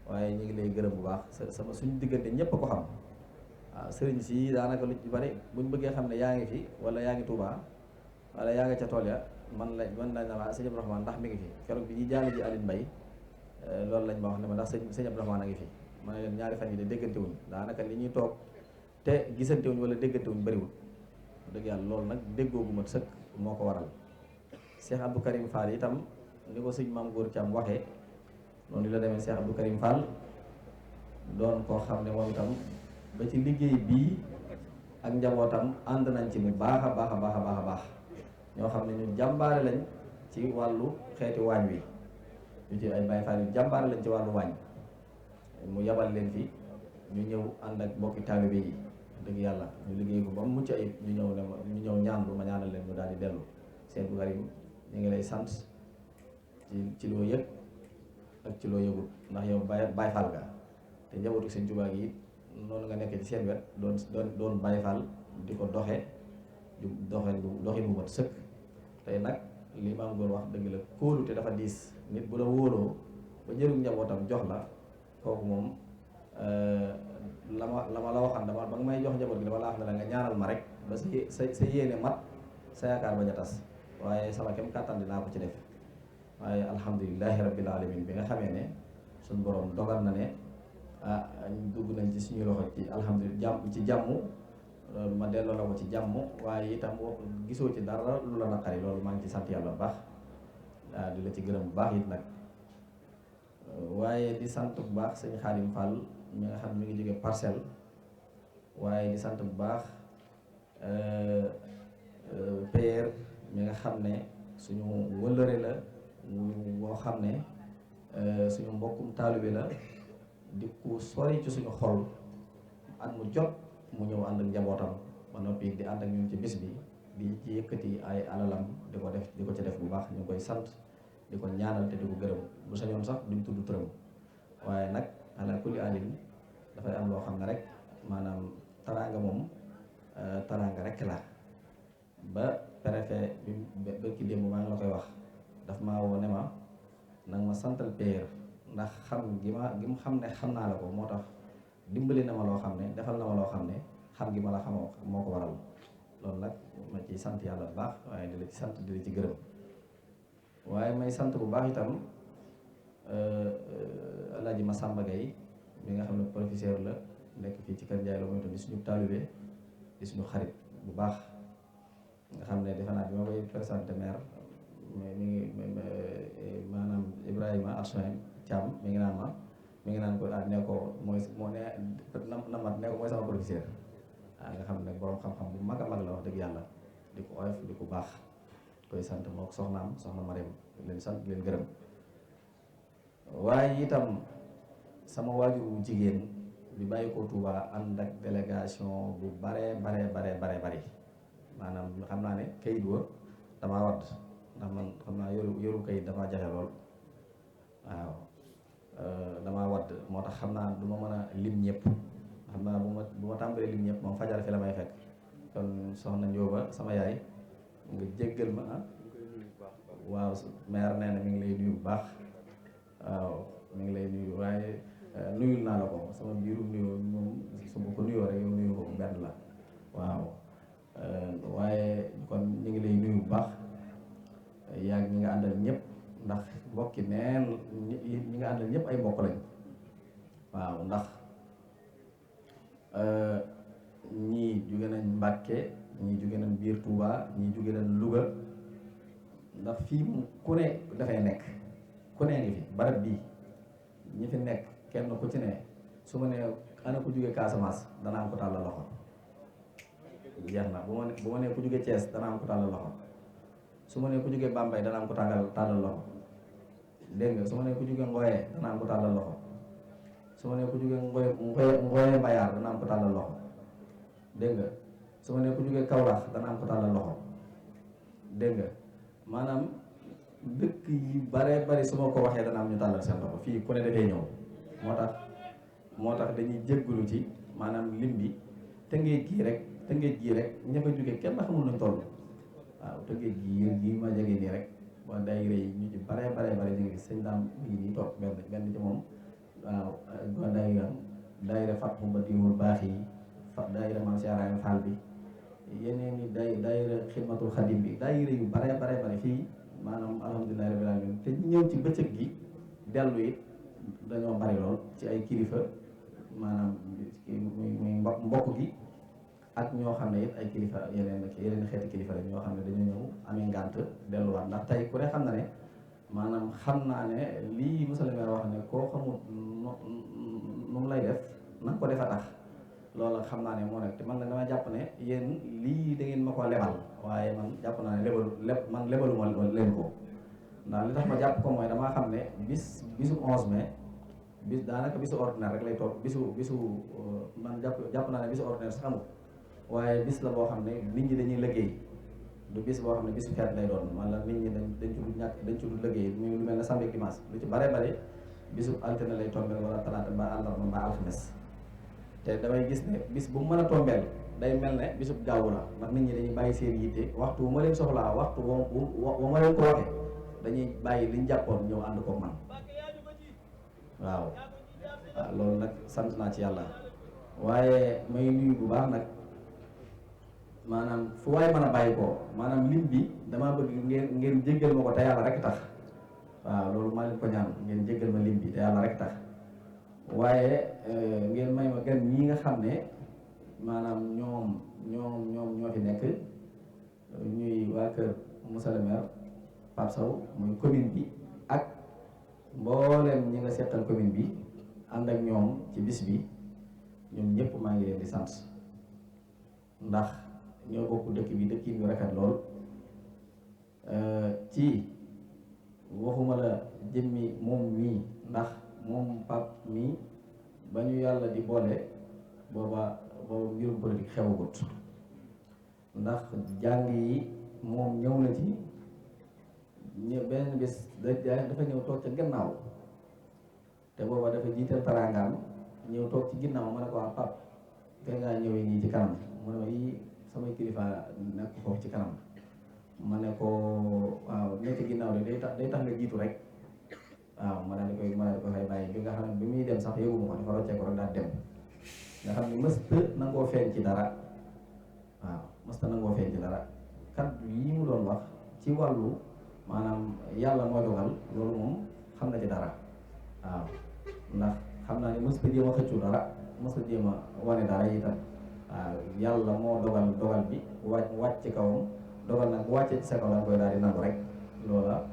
waaye ñu ngi lay gërëm bu baax suñu diggante ñëpp a ko xam waaw sëriñ si daanaka lu ci bari buñ bëggee xam ne yaa ngi fi wala yaa ngi Touba wala yaa ngi ca tool ya man lañ na ma sëñ Abdourahmane ndax mi ngi fi keroog bi ñuy jàll ji Aline Mbaye loolu lañ ma wax ne ma ndax sëñ Abdourahmane a ngi fi ma ne leen ñaari fan yi de déggante wuñ daanaka li ñuy toog te gisante wuñ wala déggante wuñ bariwul dëgg yàlla loolu nag déggoo bu mat sëkk moo ko waral Cheikh Abdou Karim Fall itam ni ko sëñ Maam Góor Thiam waxee noonu la demee Cheikh Abdou Karim Fall doon koo xam ne moom itam ba ci liggéey bii ak njabootam ànd nañ ci bu baax a baax ñoo xam ne ñu jàmbaare lañ ci wàllu xeeti waañ wi ñu ci ay Baay Faal yu jàmbaare lañ ci wàllu waañ mu yabal leen fi ñu ñëw ànd ak mbokki taalibe yi dëgg yàlla ñu liggéey ko ba mu mucc ayib ñu ñëw ñaanlu ma ñaanal leen ñu daal di dellu seen bu Karim ñu ngi lay sant ci loo yëg ak ci loo yëgul ndax yow Baay Faal ga te njabootu Sëñ Tuubaa gi noonu nga nekk ci seen wet doon Baay Faal di ko doxin bu mat sëkk tey nag li Maam Góor wax dëgg la kóolu te dafa diis nit bu la wóoloo ba jëru njabootam jox la kooku moom la ma la waxan dama ba nga may jox njaboot gi dama la wax ne la nga ñaanal ma rek ba sa yéene mat sa yaakaar bañ a tas waaye sama kem kàttan dinaa ko ci def waaye alhamdulilahi rabbil alamin bi nga xamee ne suñ borom dogal na ne dugg nañ ci suñu loxo ci alhamdulilah ci jàmm loolu ma delloo la ko ci jàmm waaye itam gisoo ci dara lu la naqari loolu maa ngi ci sant yàlla bu baax di la ci gërëm bu baax it nag waaye di sant bu baax sëñ Xaadim Fall mi nga xam mi ngi jóge Parcelles waaye di sant bu baax PR mi nga xam ne suñu wëllëre la boo xam ne suñu mbokkum taalibe la di ku sori ci suñu xol at mu jot mu ñëw ànd ak njabootam ba noppi di ànd ak ñun ci bis bi di ci yëkkati ay alalam di ko ci def bu baax ñu ngi koy sant di ko ñaanal te di ko gërëm bu sañoon sax duñ tudd turam waaye nag ala kulli alin dafay am loo xam ne rek maanaam taraanga moom taraanga rek la ba préfet ba ki démb maa ngi la koy wax daf maa woo ne ma nag ma santal PR ndax xam gi mu xam ne xam naa la ko moo tax dimbali na ma loo xam ne defal na ma loo xam ne xam gi ma la xamoo moo ko waral loolu nag ma ciy sant yàlla bu baax waaye di la ci sant di la ci gërëm waaye may sant bu baax itam Alaaji Masamba Gaye mi nga xam ne professeur la nekk fii ci Kër Ndiaye la mooy tamit suñu taalibe di suñu xarit bu baax nga xam ne defe naa bi ma koy présenté maire mi ngi maanaam Ibrahima Alsoin Thiam mi ngi naan ko ne ko mooy moo ne namat ne ko mooy sama professeur nga xam ne borom xam-xam bu mag a mag la wax dëgg yàlla di ko oyof di ko baax koy sant moo ko soxna Mariam leen sant leen gërëm waaye itam sama waajur wu jigéen bi bàyyi ko Touba ànd ak délégation bu bare maanaam xam naa ne kayit wa damaa wadd ndax man xam naa yoru kayit damaa jafe lool waaw damaa wadd moo tax xam naa du ma mën a lim ñëpp xam naa bu ma tàmbalee lim ñëpp moom fajar fi la may fekk kon soxna Njóoba sama yaay nga jéggal ma waaw maire nee na mi ngi lay nuyu bu baax waaw mi ngi lay nuyu waaye nuyul naa la ko sama biirum nuyoo moom su ma ko nuyoo rek yow nuyu ko benn la waaw waaye kon ñu ngi lay nuyu bu baax yaa ñi nga àndal ñëpp ndax mbokki neen ñi nga àndal ñëpp ay mbokk lañ waaw ndax ñii jóge nañ Mbàkke ñii jóge nañ biir Touba ñii jóge nañ Louga ndax fii mu ku ne dafay nekk ku ne ngi fi barab bii ñi fi nekk kenn ku ci ne su ma nee ana ku jóge Casamance dana am ko tàllal loxo jeex na bu ma nee ku jóge Thiès dana am ko tàllal loxo su ma nee ku jóge Bambey dana am ko tàllal loxo dégg nga su ma nee ku jóge Ngoye dana am ko tàllal loxo su ma nee ku jóge Ngoye Mbayar dana am ko tàllal loxo dégg nga su ma nee ku jóge Kaolack dana am ko tàllal loxo dégg nga maanaam dëkk yi bare su ma ko waxee dana am ñu tàllal seen loxo fii ku ne dafay ñëw moo tax dañuy jéggulu ci maanaam lim bi tëngéej gii rek ña fa jóge kenn xamul nañ toll waaw tëngéej gii ma jege nii rek waa daayira yi ñu ci bare ñu ngi sëñ daam bii nii toog benn ci moom waaw waa daayira Fathu Mbadimul baax yi daayira Maam Cheikh Ibrahima Fall bi yeneen i daayira Xidmatul Xadim bi daayira yu bare fii maanaam alhamdulilah rabbil alamin te ñëw ci bëccëg gi dellu it dañoo bari lool ci ay kilifa maanaam muy mbokk gi ak ñoo xam ne it ay kilifa yeneen xeeti kilifa rek ñoo xam ne dañoo ñëw amee ngànt delluwaat ndax tey ku ne xam na ne maanaam xam naa ne lii monsieur le maire wax ne koo xamul nu mu lay def na ko defa tax loolu xam naa ne moo nekk te man nag dama jàpp ne yéen lii da ngeen ma ko lebal waaye man jàpp naa ne lebalu ma leen ko ndax li tax ma jàpp ko mooy damaa xam ne bisu 11 mai daanaka bisu ordinaire rek lay toog bisu man jàpp naa ne bisu ordinaire sax amul waaye bis la boo xam ne nit ñi dañuy liggéey du bis boo xam ne bisu feet lay doon wala nit ñi dañ ci du liggéey muy lu mel ne samedi dimanche lu ci bare bisu altine lay tombeel wala talaata mbaa àllarba mbaa alxames te damay gis ne bis bu mën a tombeel day mel ne bisub gaawu la ndax nit ñi dañuy bàyyi seen yitte waxtu bu ma leen soxlaa waxtu wa ma leen ko waxee dañuy bàyyi liñ jàppoon ñëw ànd ko man waaw loolu nag sant naa ci yàlla waaye may nuyu bu baax nag maanaam fu waay mën a bàyyi ko maanaam lim bi damaa bëgg ngeen jéggal ma ko te yàlla rek tax waaw loolu maa leen ko ñaan ngeen jéggal ma lim bi te yàlla rek tax waaye ngeen may ma gan ñii nga xam ne maanaam ñoom ñoo fi nekk ñuy waa kër monsieur le maire Pape Sow muy commune bi ak mboolem ñi nga seqal commune bi ànd ak ñoom ci bis bi ñoom ñëpp maa ngi leen di sant ndax ñoo bokk dëkk bi dëkk yi ñu rafet lool ci waxuma la jëmmi moom mii ndax moom Pape mii ba ñu yàlla di boole booba mbirum politique xewagut ndax jàng yi moom ñëw na ci benn bés dafa ñëw toog ca gannaaw te booba dafa jiital taraangaam ñëw toog ci ginnaaw ma ne ko waa Pape kay ngaa ñëwee nii ci kanam mu ne ma yii samay kilifa nekk foofu ci kanam ma ne ko waaw nekk ci ginnaaw de day tax nga jiitu rek waaw ma daal di koy fay bàyyi bi nga xam ne bi muy dem sax yëguma ko dafa roccee ko rek daal dem nga xam ne mësta nangoo feeñ ci dara waaw mësta nangoo feeñ ci dara kaddu yi mu doon wax ci wàllu maanaam yàlla mooy dogal loolu moom xam na ci dara waaw ndax xam naa ne mësta jéem a xëccu dara mësta jéem a wane dara itam waaw yàlla moo dogal bi wàcc ci kawam dogal nag bu wàccee ci sa kaw la koy daal di nangu rek loola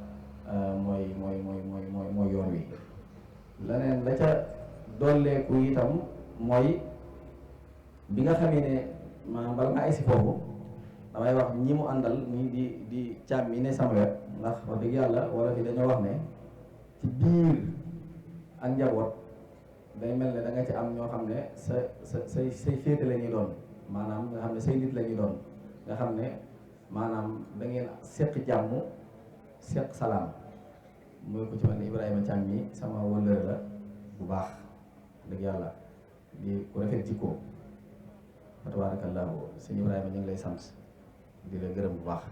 mooy yoon wi leneen la ca dolleeku itam mooy bi nga xamee ne maanaam bala nga agsi foofu damay wax ñi mu àndal nii di càmm yi ne sama wet ndax wax dëgg yàlla wala fi dañoo wax ne ci biir ak njaboot day mel ne da nga ci am ñoo xam ne say féete la ñuy doon maanaam nga xam ne say nit la ñuy doon nga xam ne maanaam da ngeen seq jàmm seq salaam mooy ko ci mel ne Ibrahima Thiam mi sama wëllëre la bu baax dëgg yàlla di ku rafet jikko fa tabaarakallaahu sëñ Ibrahima ñu ngi lay sant di la gërëm bu baax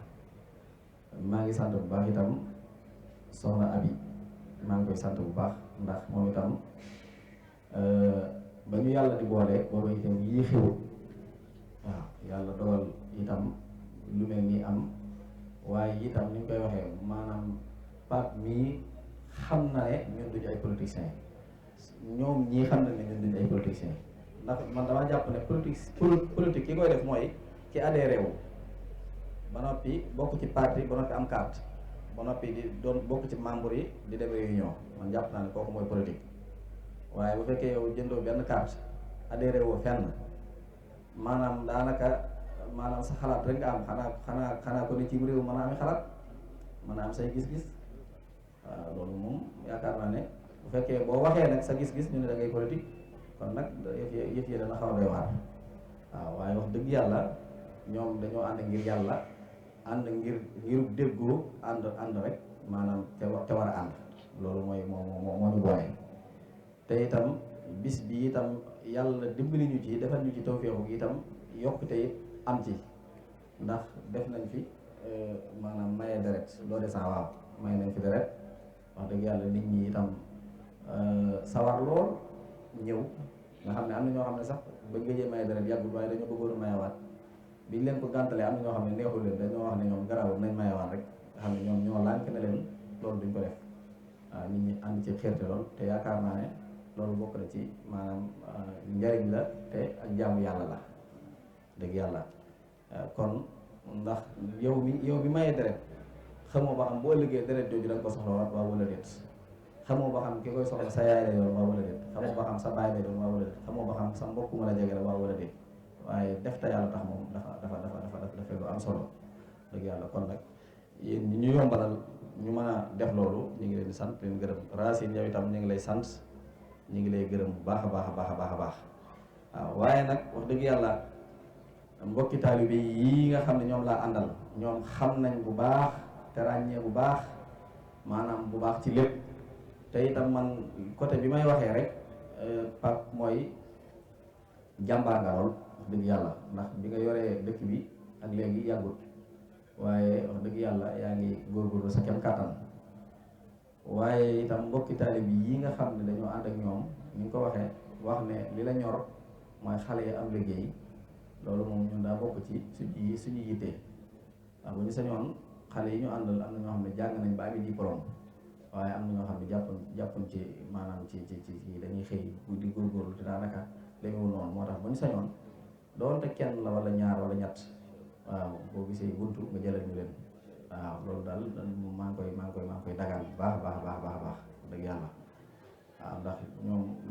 maa ngi sant bu baax itam soxna Abi maa ngi koy sant bu baax ndax moom itam ba ñu yàlla di boole booba itam yii xewut waaw yàlla dogal itam lu mel nii am waaye itam ni ñu koy waxee maanaam Pape mii xam na ne ñun duñu ay politiciens ñoom ñii xam na ne ñun duñu ay politiciens ndax man dama jàpp ne politique ki koy def mooy ki adhéré wu ba noppi bokk ci parti ba noppi am carte ba noppi di doon bokk ci membre yi di dem réunion man jàpp naa ne kooku mooy politique waaye bu fekkee yow jëndoo benn carte adhéré woo fenn maanaam daanaka maanaam sa xalaat rek nga am xanaa ko ne ci réew mën a am xalaat mën a am say gis-gis waaw loolu moom yaakaar naa ne bu fekkee boo waxee nag sa gis-gis ñu ne da ngay politique kon nag yëf yi dana xaw a doy waar waaw waaye wax dëgg yàlla ñoom dañoo ànd ngir yàlla ànd ngir déggoo ànd rek maanaam te war a ànd loolu mooy moo ñu boole te itam bis bi itam yàlla dimbali ñu ci defal ñu ci tawfeexu gi itam yokkute it am ci ndax def nañ fi maanaam maye deret loo de saa waaw maye nañ fi deret wax dëgg yàlla nit ñi itam sawar lool ñëw nga xam ne am na ñoo xam ne sax ba ngëjee maye deret yàggul waaye dañoo bëggoon a mayewaat biñ leen ko gàntalee am na ñoo xam ne neexul leen dañoo wax ne ñoom garawul nañ mayewaat rek nga xam ne ñoom ñoo lànk ne leen loolu duñ ko def waaw nit ñi ànd ci xeerte lool te yaakaar naa ne loolu bokk na ci maanaam njariñ la te ak jaamu yàlla la dëgg yàlla kon ndax yow mi mayee deret xamoo ba xam boo ëllëgee deret jooju da nga ko soxla waat waa wala déet xamoo ba xam ki koy soxla sa yaay lay doon waa wala déet xamoo ba xam sa baay lay doon waa wala déet xamoo ba xam sa mbokk mën a jege la waa wala déet waaye def te yàlla tax moom dafa lu am solo dëgg yàlla kon nag yéen ñu yombalal ñu mën a def loolu ñu ngi leen di sant leen gërëm Racine yow itam ñu ngi lay sant ñu ngi lay gërëm bu baax a baax a baax a baax a baax waaw waaye nag wax dëgg yàlla mbokki taalibe yi nga xam ne ñoom laa àndal ñoom xam nañ bu baax te ràññee bu baax maanaam bu baax ci lépp te itam man côté bi may waxee rek Pape mooy jàmbaar nga lool wax dëgg yàlla ndax bi nga yoree dëkk bi ak léegi yàggut waaye wax dëgg yàlla yaa ngi góorgóorlu sa kem kàttan waaye itam mbokki taalibe yi nga xam ne dañoo ànd ak ñoom ni nga ko waxee wax ne li la ñor mooy xale yi am liggéey loolu moom ñun daa bokk ci suñu yittee waaw bu ñu sañoon xale yi ñu àndal am na ñoo xam ne jàng nañ ba ami diplôme waaye am na ñoo xam ne jàppuñ ci maanaam ci dañuy xëy di góorgóorlu te daanaka demeewul noonu moo tax bu ñu sañoon doonte kenn la wala ñaar wala ñett waaw boo gisee buntu nga jëlal ñu leen waaw loolu daal maa ngi koy dagaan bu baax baax dëgg yàlla waaw ndax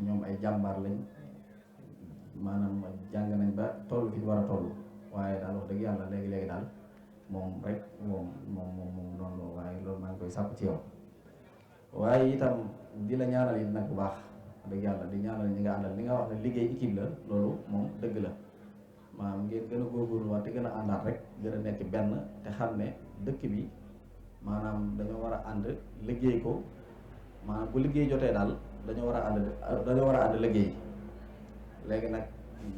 ñoom ay jàmbaar lañ maanaam jàng nañ ba toll fi ñu war a toll waaye daal wax dëgg yàlla léegi daal moom rek moom noonu waaye loolu maa ngi koy sàpp ci yow waaye itam di la ñaanal it nag bu baax dëgg yàlla di ñaanal ñi nga àndal li nga wax ne liggéey équipe la loolu moom dëgg la maanaam ngeen gën a góorgóorluwaat te gën a àndaat rek gën a nekk benn te xam ne dëkk bi maanaam dañoo war a ànd liggéey ko maanaam bu liggéey jotee daal dañoo war a ànd liggéey léegi nag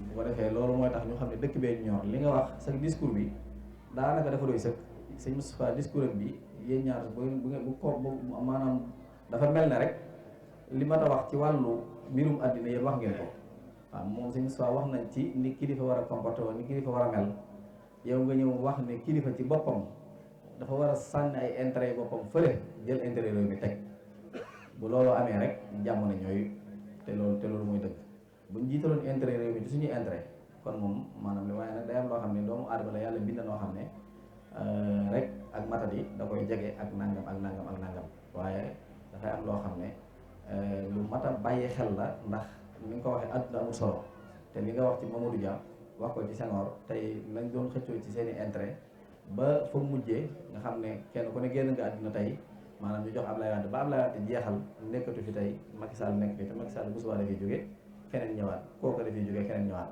bu ko defee loolu mooy tax ñu xam ne dëkk bee ñor li nga wax sa discours bi daanaka dafa doy sëkk sëñ Moustapha discours bi yéen ñaar bu ko maanaam dafa mel ne rek li ma ta wax ci wàllu mbirum àddina yéen wax ngeen ko waaw moom sëñ Moustapha wax nañ ci ni kilifa war a comporté woon ni kilifa war a mel yow nga ñëw wax ne kilifa ci boppam dafa war a sànni ay intérêt boppam fële jël intérêt réew mi teg bu loolu amee rek jàmm na ñooy te loolu mooy dëgg buñ jiitaloon intérêt réew mi ci suñuy intérêt kon moom maanaam li waaye nag day am loo xam ne doomu aadama la yàlla bind noo xam ne rek ak matadi da koy jege ak nangam waaye dafay am loo xam ne lu mat a bàyyi xel la ndax ni nga ko waxee àdduna amul solo te li nga wax ci Mamadou Dia wax ko ci Senghor tey lañ doon xëccoo ci seeni intérêt ba fa mujjee nga xam ne kenn ku ne génn nga àdduna tey maanaam ñu jox Ablaye Wade ba Ablaye Wade jeexal nekkatu fi tey Macky Sall nekk fi te Macky Sall bu subaa dafay jóge keneen ñëwaat kooku dafay jóge keneen ñëwaat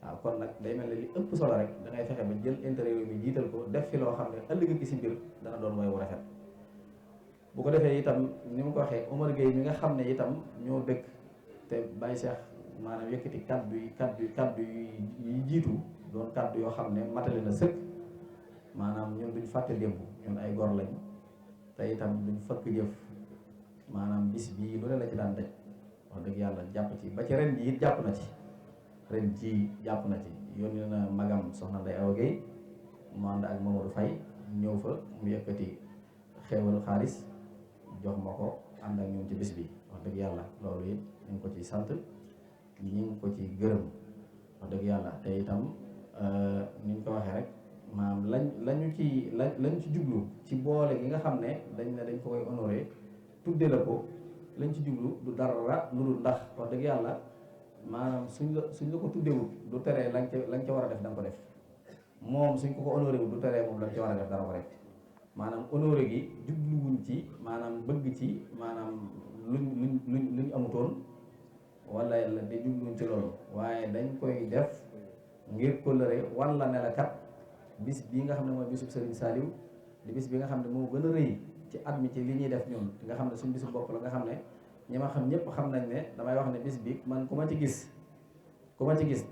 waaw kon nag day mel ne li ëpp solo rek da ngay fexe ba jël intérêt yooyu mi jiital ko def fi loo xam ne ëllëg ki si biir dana doon mooy wu rafet bu ko defee itam ni mu ko waxee Omar Gueye mi nga xam ne itam ñoo dëkk te Baye Cheikh maanaam yëkkati kaddu yi jiitu doon kaddu yoo xam ne matale na sëkk maanaam ñun duñ fàtte démb ñun ay gor lañ te itam duñ fëkk jëf maanaam bis bii lu ne la ci daan daj wax dëgg yàlla jàpp ci ba ci ren ji it jàpp na ci yónni na magam soxna Ndeye Awa Gueye mu ànd ak Mamadou Faye ñëw fa mu yëkkati xeewal xaalis jox ma ko ànd ak ñoom ci bis bi wax dëgg yàlla loolu it ñu ngi ko ci sant ñu ngi ko ci gërëm wax dëgg yàlla te itam ni ñu ko waxee rek maanaam lañu ci jublu ci boole gi nga xam ne dañ ko koy honoré tudde la ko lañ ci jublu du dara lu dul ndax wax dëgg yàlla maanaam suñ la ko tuddewut du teree lañ ca war a def da nga ko def moom suñ ko honoré wut du teree moom lañ ca war a def dara ko rek maanaam honoré gi jubluwuñ ci maanaam bëgg ci maanaam luñ amutoon wala yàlla di jubluwuñ ci loolu waaye dañ koy def ngir kóllëre wala ne la kat bis bii nga xam ne mooy bisub Serigne Saliou di bis bi nga xam ne moo gën a rëy ci at mi ci li ñuy def ñun nga xam ne suñ bisu bopp la nga xam ne ñi ma xam ñëpp xam nañ ne damay wax ne bis bi man ku ma ci gis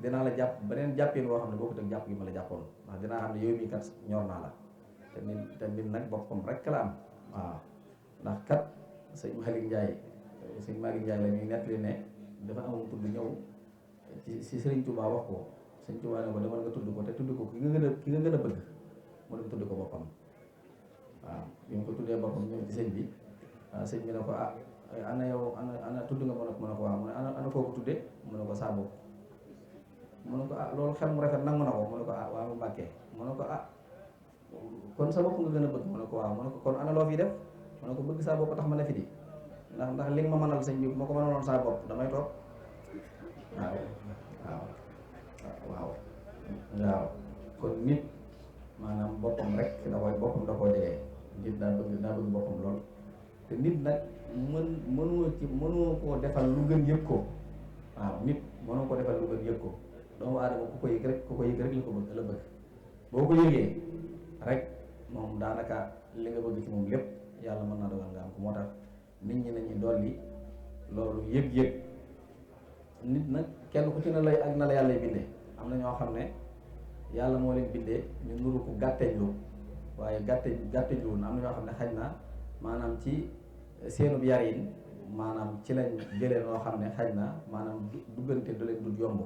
dinaa la jàpp beneen jàppin woo xam ne bokkut ak jàpp gi ma la jàppoon ndax dinaa xam ne yow mii kat ñor naa la te nit nag boppam rek la am waaw ndax kat sëñ Malick Ndiaye la ñuy nettali ne dafa amoon tudd ñëw ci Serigne Touba wax ko Serigne Touba ne ko demal nga tudd ko te tudd ko ki nga gën a bëgg mu dem tudd ko boppam waaw bi mu ko tuddee boppam ñëw ci sëñ bi waaw sëñ bi ne ko ana yow ana tudd nga mu ne ko waaw mu ne ana koo ko tuddee mu ne ko saa bopp mu ne ko loolu xel mu rafet nangu na ko mu ne ko waaw mu Mbàkke mu ne ko kon sa bopp nga gën a bëgg mu ne ko waaw mu ne ko kon ana loo fi def mu ne ko bëgg saa bopp tax ma ne fi di ndax li nga ma mënal sëñ bi ma ko mënaloon saa bopp damay toog waaw kon nit maanaam boppam rek da koo jege nit daa bëgg boppam lool te nit nag mënoo koo defal lu gën yëg ko waaw nit mënoo ko defal lu gën yëg ko doomu aadama ku ko yëg rek la bëgg boo ko yëgee rek moom daanaka li nga bëgg ci moom lépp yàlla mën naa dogal nga am ko moo tax nit ñi nañu dolli loolu yëg-yëg nit nag kenn ku ci ne lay ak na la yàlla bindee am na ñoo xam ne yàlla moo leen bindee ñu nuru ko gàtteñlu waaye gàtteñlu woon am na ñoo xam ne xaj na maanaam ci seenub yarin maanaam ci lañ jëlee noo xam ne xaj na maanaam duggante du leen du yomb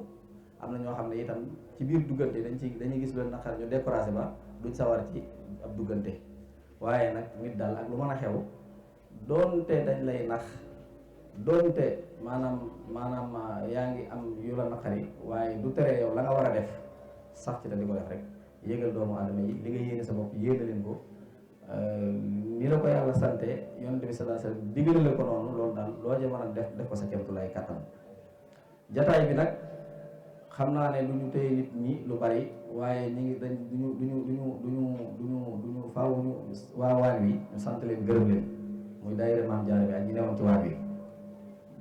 am na ñoo xam ne itam ci biir duggante dañuy gis leen naqar ñu découragé ba duñ sawar ci ab duggante. waaye nag nit daal ak lu mën a xew doonte dañ lay nax doonte maanaam yaa ngi am yu la naqari waaye du tere yow la nga war a def sax ci da di ko def rek yéegal doomu aadama yi li nga yéene sa bopp yéene leen ko ni la ko yàlla sante yonent bi sallallahu alayhi wasallam digale ko noonu loolu daal loo ci mën a def ko sa kéemtulaay kàttan. jataay bi nag xam naa ne lu ñu téye nit ñi lu bari waaye ñi ngi dañ duñu faaw ñu waa waan wi ñu sant leen gërëm leen muy daayira Maam Jaara bi ak ñi newoon ci waan wi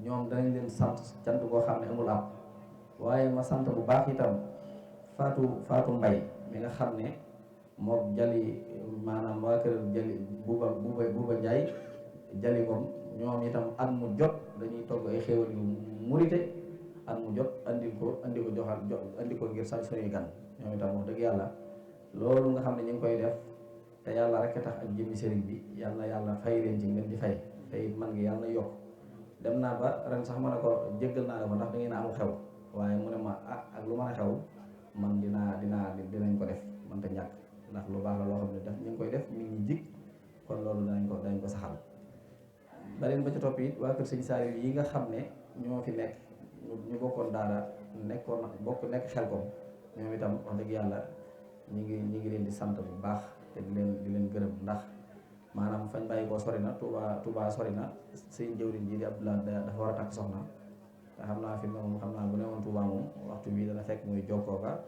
ñoom danañ leen sant cant koo xam ne amul ab waaye ma sant bu baax itam Fatou Mbay mi nga xam ne moom jali maanaam waa kër jali buuba Njaay jali moom ñoom itam at mu jot dañuy togg ay xéewal yu murite at mu jot andi ko andi ko ngir sax suñuy gan ñoom itam wax dëgg yàlla loolu nga xam ne ñu ngi koy def te yàlla rek tax ak jëmmi sëriñ bi yàlla fay leen ci ngeen di fay te it man ngi yàlla yokk dem naa ba ren sax ma ne ko jéggal naa la ko ndax da ngeen a am xew waaye mu ne ma ak lu mën a xew man dinañ ko def man te ñàkk ndax lu baax la loo xam ne def ñu ngi koy def mi ngi jig kon loolu dañ ko saxal beneen ba ci topp it waa kër sëñ Saliou yi nga xam ne ñoo fi nekk ñu bokkoon daara nekk xel ko ñoom itam wax dëgg yàlla ñi ngi leen di sant bu baax te di leen gërëm ndax maanaam fañ bàyyi koo sori na Touba sori na seen jëwriñ ji di Abdoulaye dafa war a takk soxna te xam naa fi moom xam naa bu ne woon Touba moom waxtu bii dana fekk muy jokkoo ka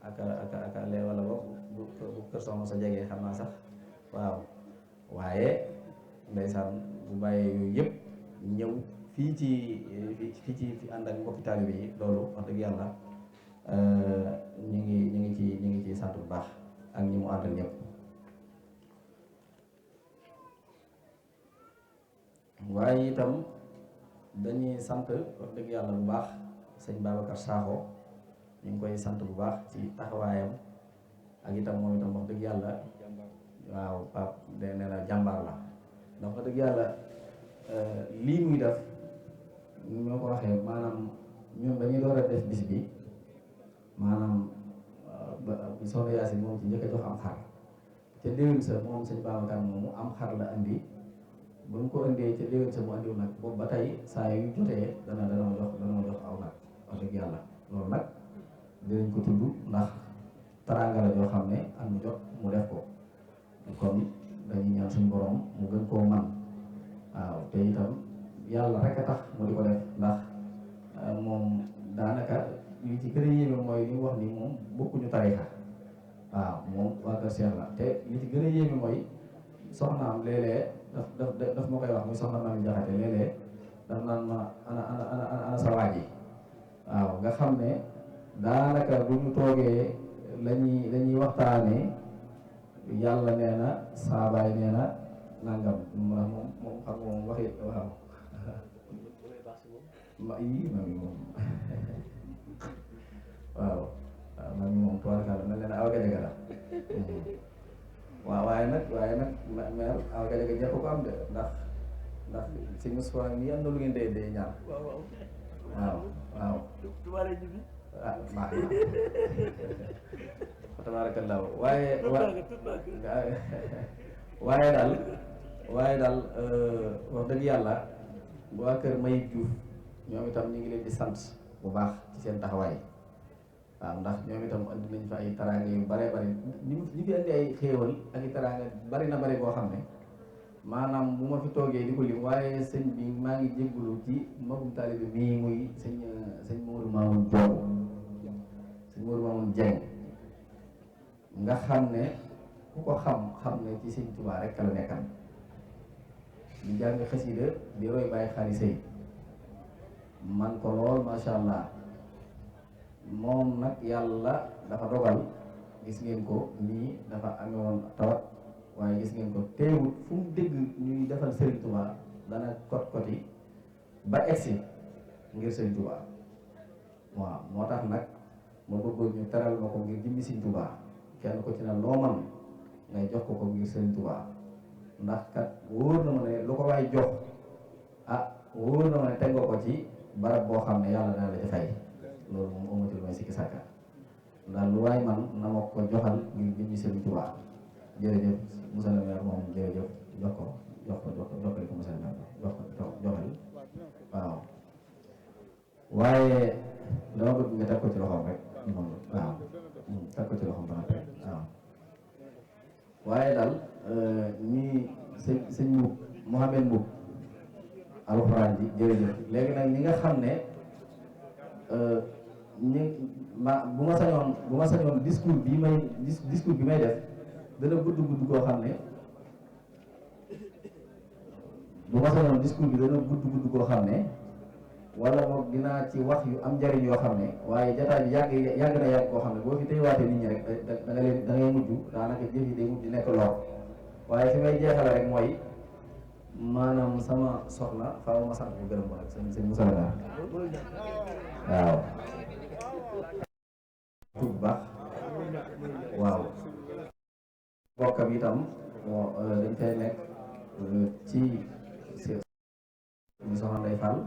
ak lee wala bu kër soxna sa jegee xam naa sax waaw waaye ndeysaan bu bàyyee yooyu yëpp ñëw fii ci ànd ak mbokki taalibe yi loolu wax dëgg yàlla ñu ngi ci sant bu baax ak ñi mu àndal ñëpp. waaye itam dañuy sant wax dëgg yàlla bu baax sëñ Babacar Sakho ñu ngi koy sant bu baax ci taxawaayam ak itam moom itam wax dëgg yàlla waaw Pape de nee na jàmbaar la ndax wax dëgg yàlla lii muy def ñoo ko waxee maanaam ñun dañuy door a def bis bi maanaam soxna Yaasin moom ci njëkk a jox am xar ca déwén sa moom sëñ Babacar moomu am xar la andi bu ñu ko indee ca déwén sa mu andiw nag boobu ba tey saa yu jotee dana ma jox aw nag wax dëgg yàlla loolu nag dinañ ko tudd ndax teraanga la joo xam ne am mu jot mu def ko kon dañuy ñaan suñu borom mu gën koo man waaw te itam yàlla rek a tax mu di ko def ndax moom daanaka li ci gën a yéeme mooy li mu wax ni moom bokkuñu tarixa waaw moom waa kër Cheikh la te li ci gën a yéeme mooy soxnaam léeg-léeg daf ma koy wax muy soxna Mami Jaxate léeg-léeg daf naan ma ana sa waaj yi waaw nga xam ne daanaka bu ñu toogee lañuy waxtaanee yàlla nee na saabaay nee na nangam moom xam nga moom waxi waaw mami moom waaw mami moom tubaarkàlla mel na aw gajaga la waaw waaye nag mère aw gajaga ñëpp ko am de ndax si Moussa nii am na lu ngeen dee ñaar waaw ah baax na tabaarakallaa waaye daal wax dëgg yàlla waa kër Mayib Diouf ñoom itam ñu ngi leen di sant bu baax ci seen taxawaay waaw ndax ñoom itam andi nañ fa ay taraanga yu bare bari ñu fi andi ay xéewal ak i taraanga bari na bari boo xam ne maanaam bu ma fi toogee di ko lim waaye sëñ bi maa ngi jéggulu ci magum taalibe mii muy sëñ Mourou Mamoun Diop sëñ Mourou Mamoun Dieng nga xam ne ku ko xam ne ci sëñ Tuubaa rek la nekkal di jàng xasida di roy bàyyi xaari sëy man ko lool masha Allah moom nag yàlla dafa dogal gis ngeen ko nii dafa amewoon tawat waaye gis ngeen ko teewut fu mu dégg ñuy defal Serigne Touba dana kot-koti ba egsi ngir Serigne Touba waaw moo tax nag ma bëggoon ñu teral ma ko ngir jëmmi Serigne Touba kenn ko ci ne loo man ngay jox ko ngir Serigne Touba ndax kat wóor na ma ne lu ko waay jox wóor na ma ne teg nga ko ci barab boo xam ne yàlla dana la ci fay loolu moom amati lu may sikki sàkka ndax lu waay man na ma ko joxal ngir jëmmi Sëriñ Tuubaa jërëjëf monsieur le maire moom jërëjëf jox ko joxal ko monsieur le maire joxal waaw waaye dama bëgg nga teg ko ci loxoom rek moom waaw teg ko ci loxoom ba noppi waaw waaye daal ñii sëñ Mbuub Mouhamed Mbuub alxuraan ji jërëjëf léegi nag ñi nga xam ne bu ma sañoon discours bi may def dana gudd koo xam ne bu ma sañoon discours bi dana gudd koo xam ne wala boog dinaa ci wax yu am njariñ yoo xam ne waaye jataay bi yàgg na yàgg koo xam ne boo fi téyewaatee nit ñi rek da ngay mujj daanaka jëf yi day mujj nekk lor waaye fi may jeexale rek mooy maanaam sama soxna faaw ma sant bu gërëm ko nag sëñ Moussa Ndar waaw bu baax waaw bokkam itam dañ fay nekk ci ñu soxna Ndeye Fall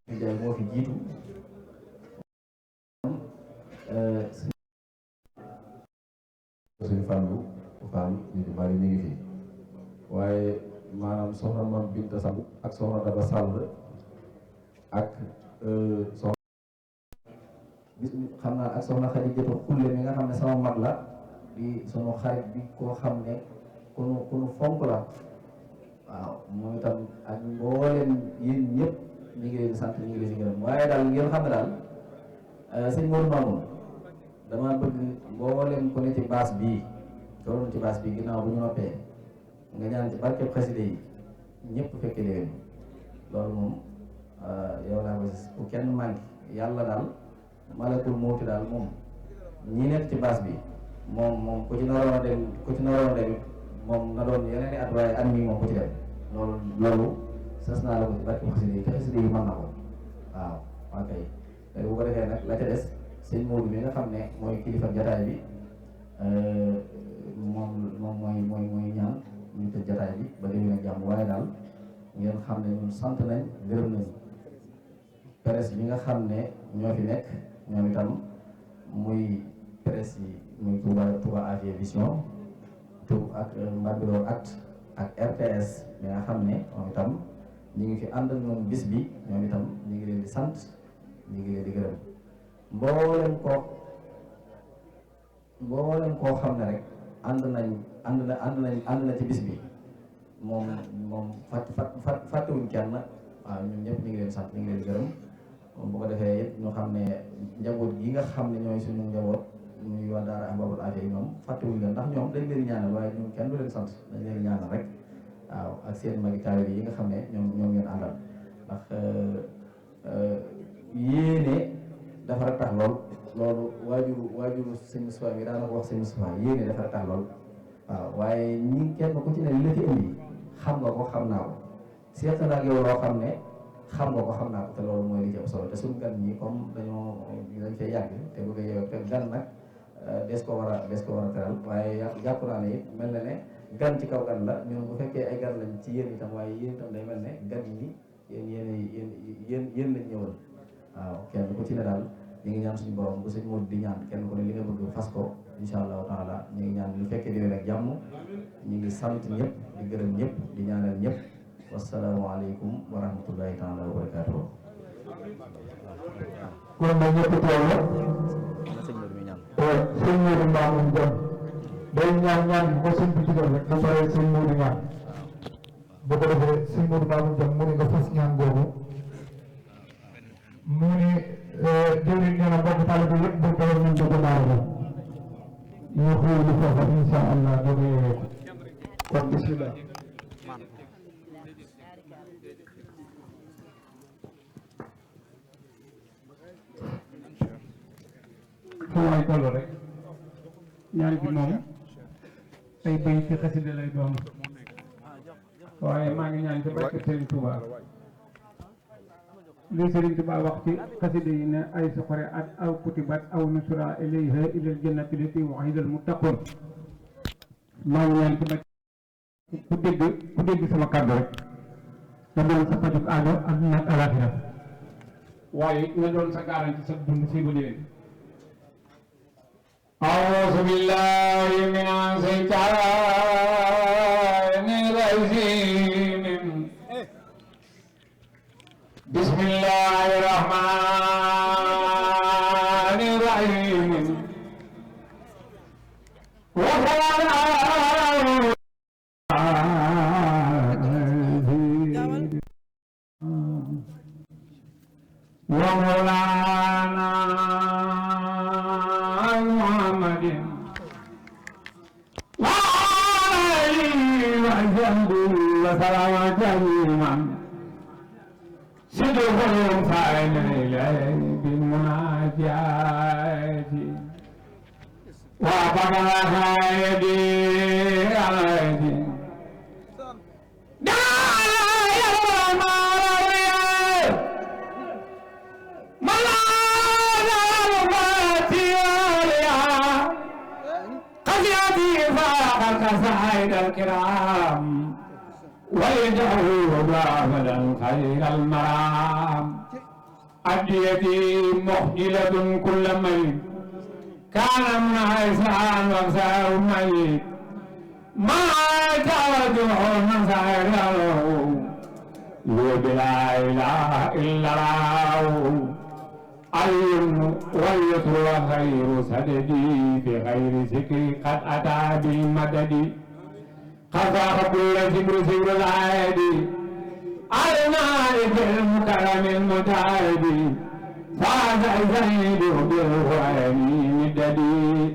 ñu jaay moo fi jiitu suñu Fallu Fall ñu bari ñu ngi fi waaye maanaam soxna Mam Binta Samb ak soxna Daba Sall ak soxna xam naa ak soxna Xadi Jëto Xulle mi nga xam ne sama mag la di sunu xarit bi koo xam ne kunu fonk la waaw moom itam ak mbooleem yéen ñëpp ñu ngi leen di sant ñu ngi leen di gërëm waaye daal ngeen xam ne daal sëñ Modou Mamoun dama bëgg mbooleem ku ne ci baas bii tolloon ci baas bii ginnaaw bu ñu noppee nga ñaan ci barkeb xaside yi ñëpp fekke leen loolu moom yow laa ko gis bu kenn manqué yàlla daal malakul mawti daal moom ñi nekk ci baas bi moom ku ci naroon a dem moom na doon yeneen i at waaye at mii moom ku ci dem loolu sas naa la ko ci barkeb xaside yi te xaside yi mën na ko waaw waa kay léegi bu ko defee nag la ca des sëñ Modou mi nga xam ne mooy kilifa jataay bi moom mooy ñaan ñu tëj jataay bi ba déwén ak jàmm waaye daal ngeen xam ne ñun sant nañ gërëm nañ presse bi nga xam ne ñoo fi nekk ñoom itam muy presse yi muy Touba Afia Vision ak Mbambilor Actu ak RTS bi nga xam ne moom itam ñu ngi fi ànd ak ñoom bis bi ñoom itam ñu ngi leen di sant ñu ngi leen di gërëm mboolem koo xam ne rek ànd na ci bis bi moom fàttewuñ kenn waaw ñun ñëpp ñu ngi leen sant ñu ngi leen di gërëm moom bu ko defee it ñu xam ne njaboot gi nga xam ne ñooy suñu njaboot muy waa daara Ahbabul Afia yi ñoom fàttewuñ leen ndax ñoom dañ leen ñaanal waaye ñun kenn du leen sant dañ leen ñaanal rek waaw ak seen magi taalibe yi nga xam ne ñoom ngeen àndal ndax yéene dafa tax loolu waajuru sëñ Moustapha bi daana ko wax sëñ Moustapha yéene dafa tax lool waaw waaye ñi kenn ku ci ne li la fi indi xam nga ko xam naa ko seet na ak yow loo xam ne xam nga ko xam naa ko te loolu mooy li ci am solo te suñu gan ñi comme dañ fay yàgg te bëgg a yeew te gan nag des ko war a teral waaye jàpp naa ne it mel na ne gan ci kaw gan la ñun bu fekkee ay gan lañ ci yéen itam waaye yéen itam day mel ne gan ñi yéen lañ ñëwal waaw kenn ku ci ne daal ñu ngi ñaan suñu borom bu sëñ Modou di ñaan kenn ku ne li nga bëgg fas ko insha allahu taala ñu ngi ñaan lu fekkee déwén ak jàmm ñu ngi sant ñëpp di gërëm ñëpp di ñaanal ñëpp wasalaamaaleykum wa rahmatullahi taala wa barakatuh kon nag ñëpp teew la sëñ Modou Mamoun Dione day ñaan bi ko sëñ bi digal rek ba pare sëñ Modou ñaan bu ko defee sëñ Modou Mamoun Dione mu ne nga fas ñaan googu mu ne déwén nee na mbokk taalibe yëpp bu teewal nañ ko gannaaw la ñu xool lu foofa insha allah doo ko yeewee kon bismillah fu waay toll rek ñaan gi moom ay bay ci xasida lay doon waaye maa ngi ñaan ci barke Serigne Touba li Serigne Touba wax ci xasida yi ne ay soxore at aw kutibat aw nusra ilayha ilal jannati lati wa'ida al muttaqun maa ngi ñaan ci barke ku dégg sama kàddu rek da doon sa pajuk aajo àdduna ak alaaxira waaye nga doon sa garanti sa dund fii ba déwén. أعوذ بالله من الشيطان الرجيم بسم الله الرحمن الرحيم ومولانا محمد وآله وصحبه وسلم تسليما صدقهم فإن إليه بالمناجات وبقى خيدي عليك سعيد الكرام ويدعو بعملا خير المرام أبديتي مخجلة كل ميت كان من عيسان وغساه ميت ما توجه نصير له بلا إله إلا الله اليمن واليسر وخير سددي في خير ذكر قد أتى بالمدد خفاق كل ذكر ذكر العادي المعرف المكرم المتعد فاز زيد بالقرآن مددي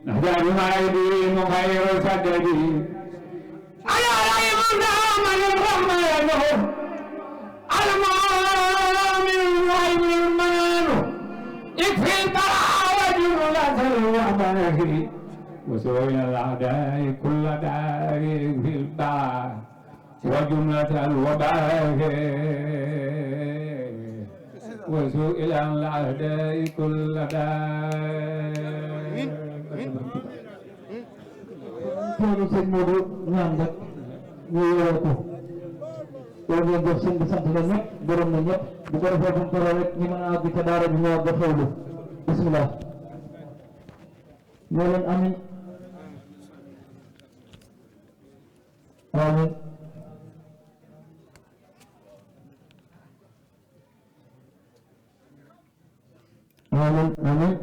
نهجان معيدين خير سددي على رأي من من الرحمن المؤمن وعين المنان يكفي البراء وجملة الوباء وسوء الأعداء كل داء في البراء وجملة الوباء وسوء الأعداء كل داء loolu ngeen def sëñ bi sant na ñëpp gërëm na ñëpp bu ko defee bu mu paree rek ñi mën a àgg ca daara bi ñëw ba xewlu bismillah ñoo leen amin amin amin amin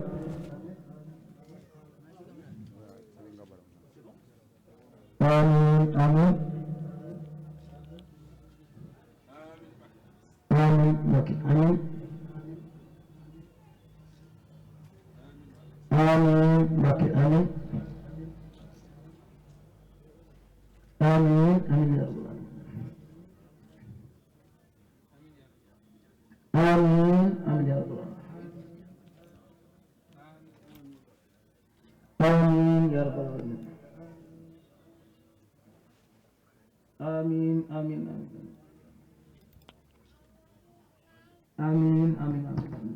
amin amin amin Mbacke amin amin Mbacke amin amin amin ya rabbal alamin amin amin ya rabbal alamin amin ya rabbal alamin amin amin amin Amin, amin, amin, amin.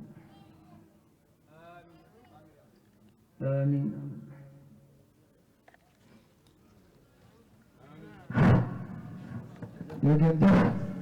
Amin, amin. You can do it.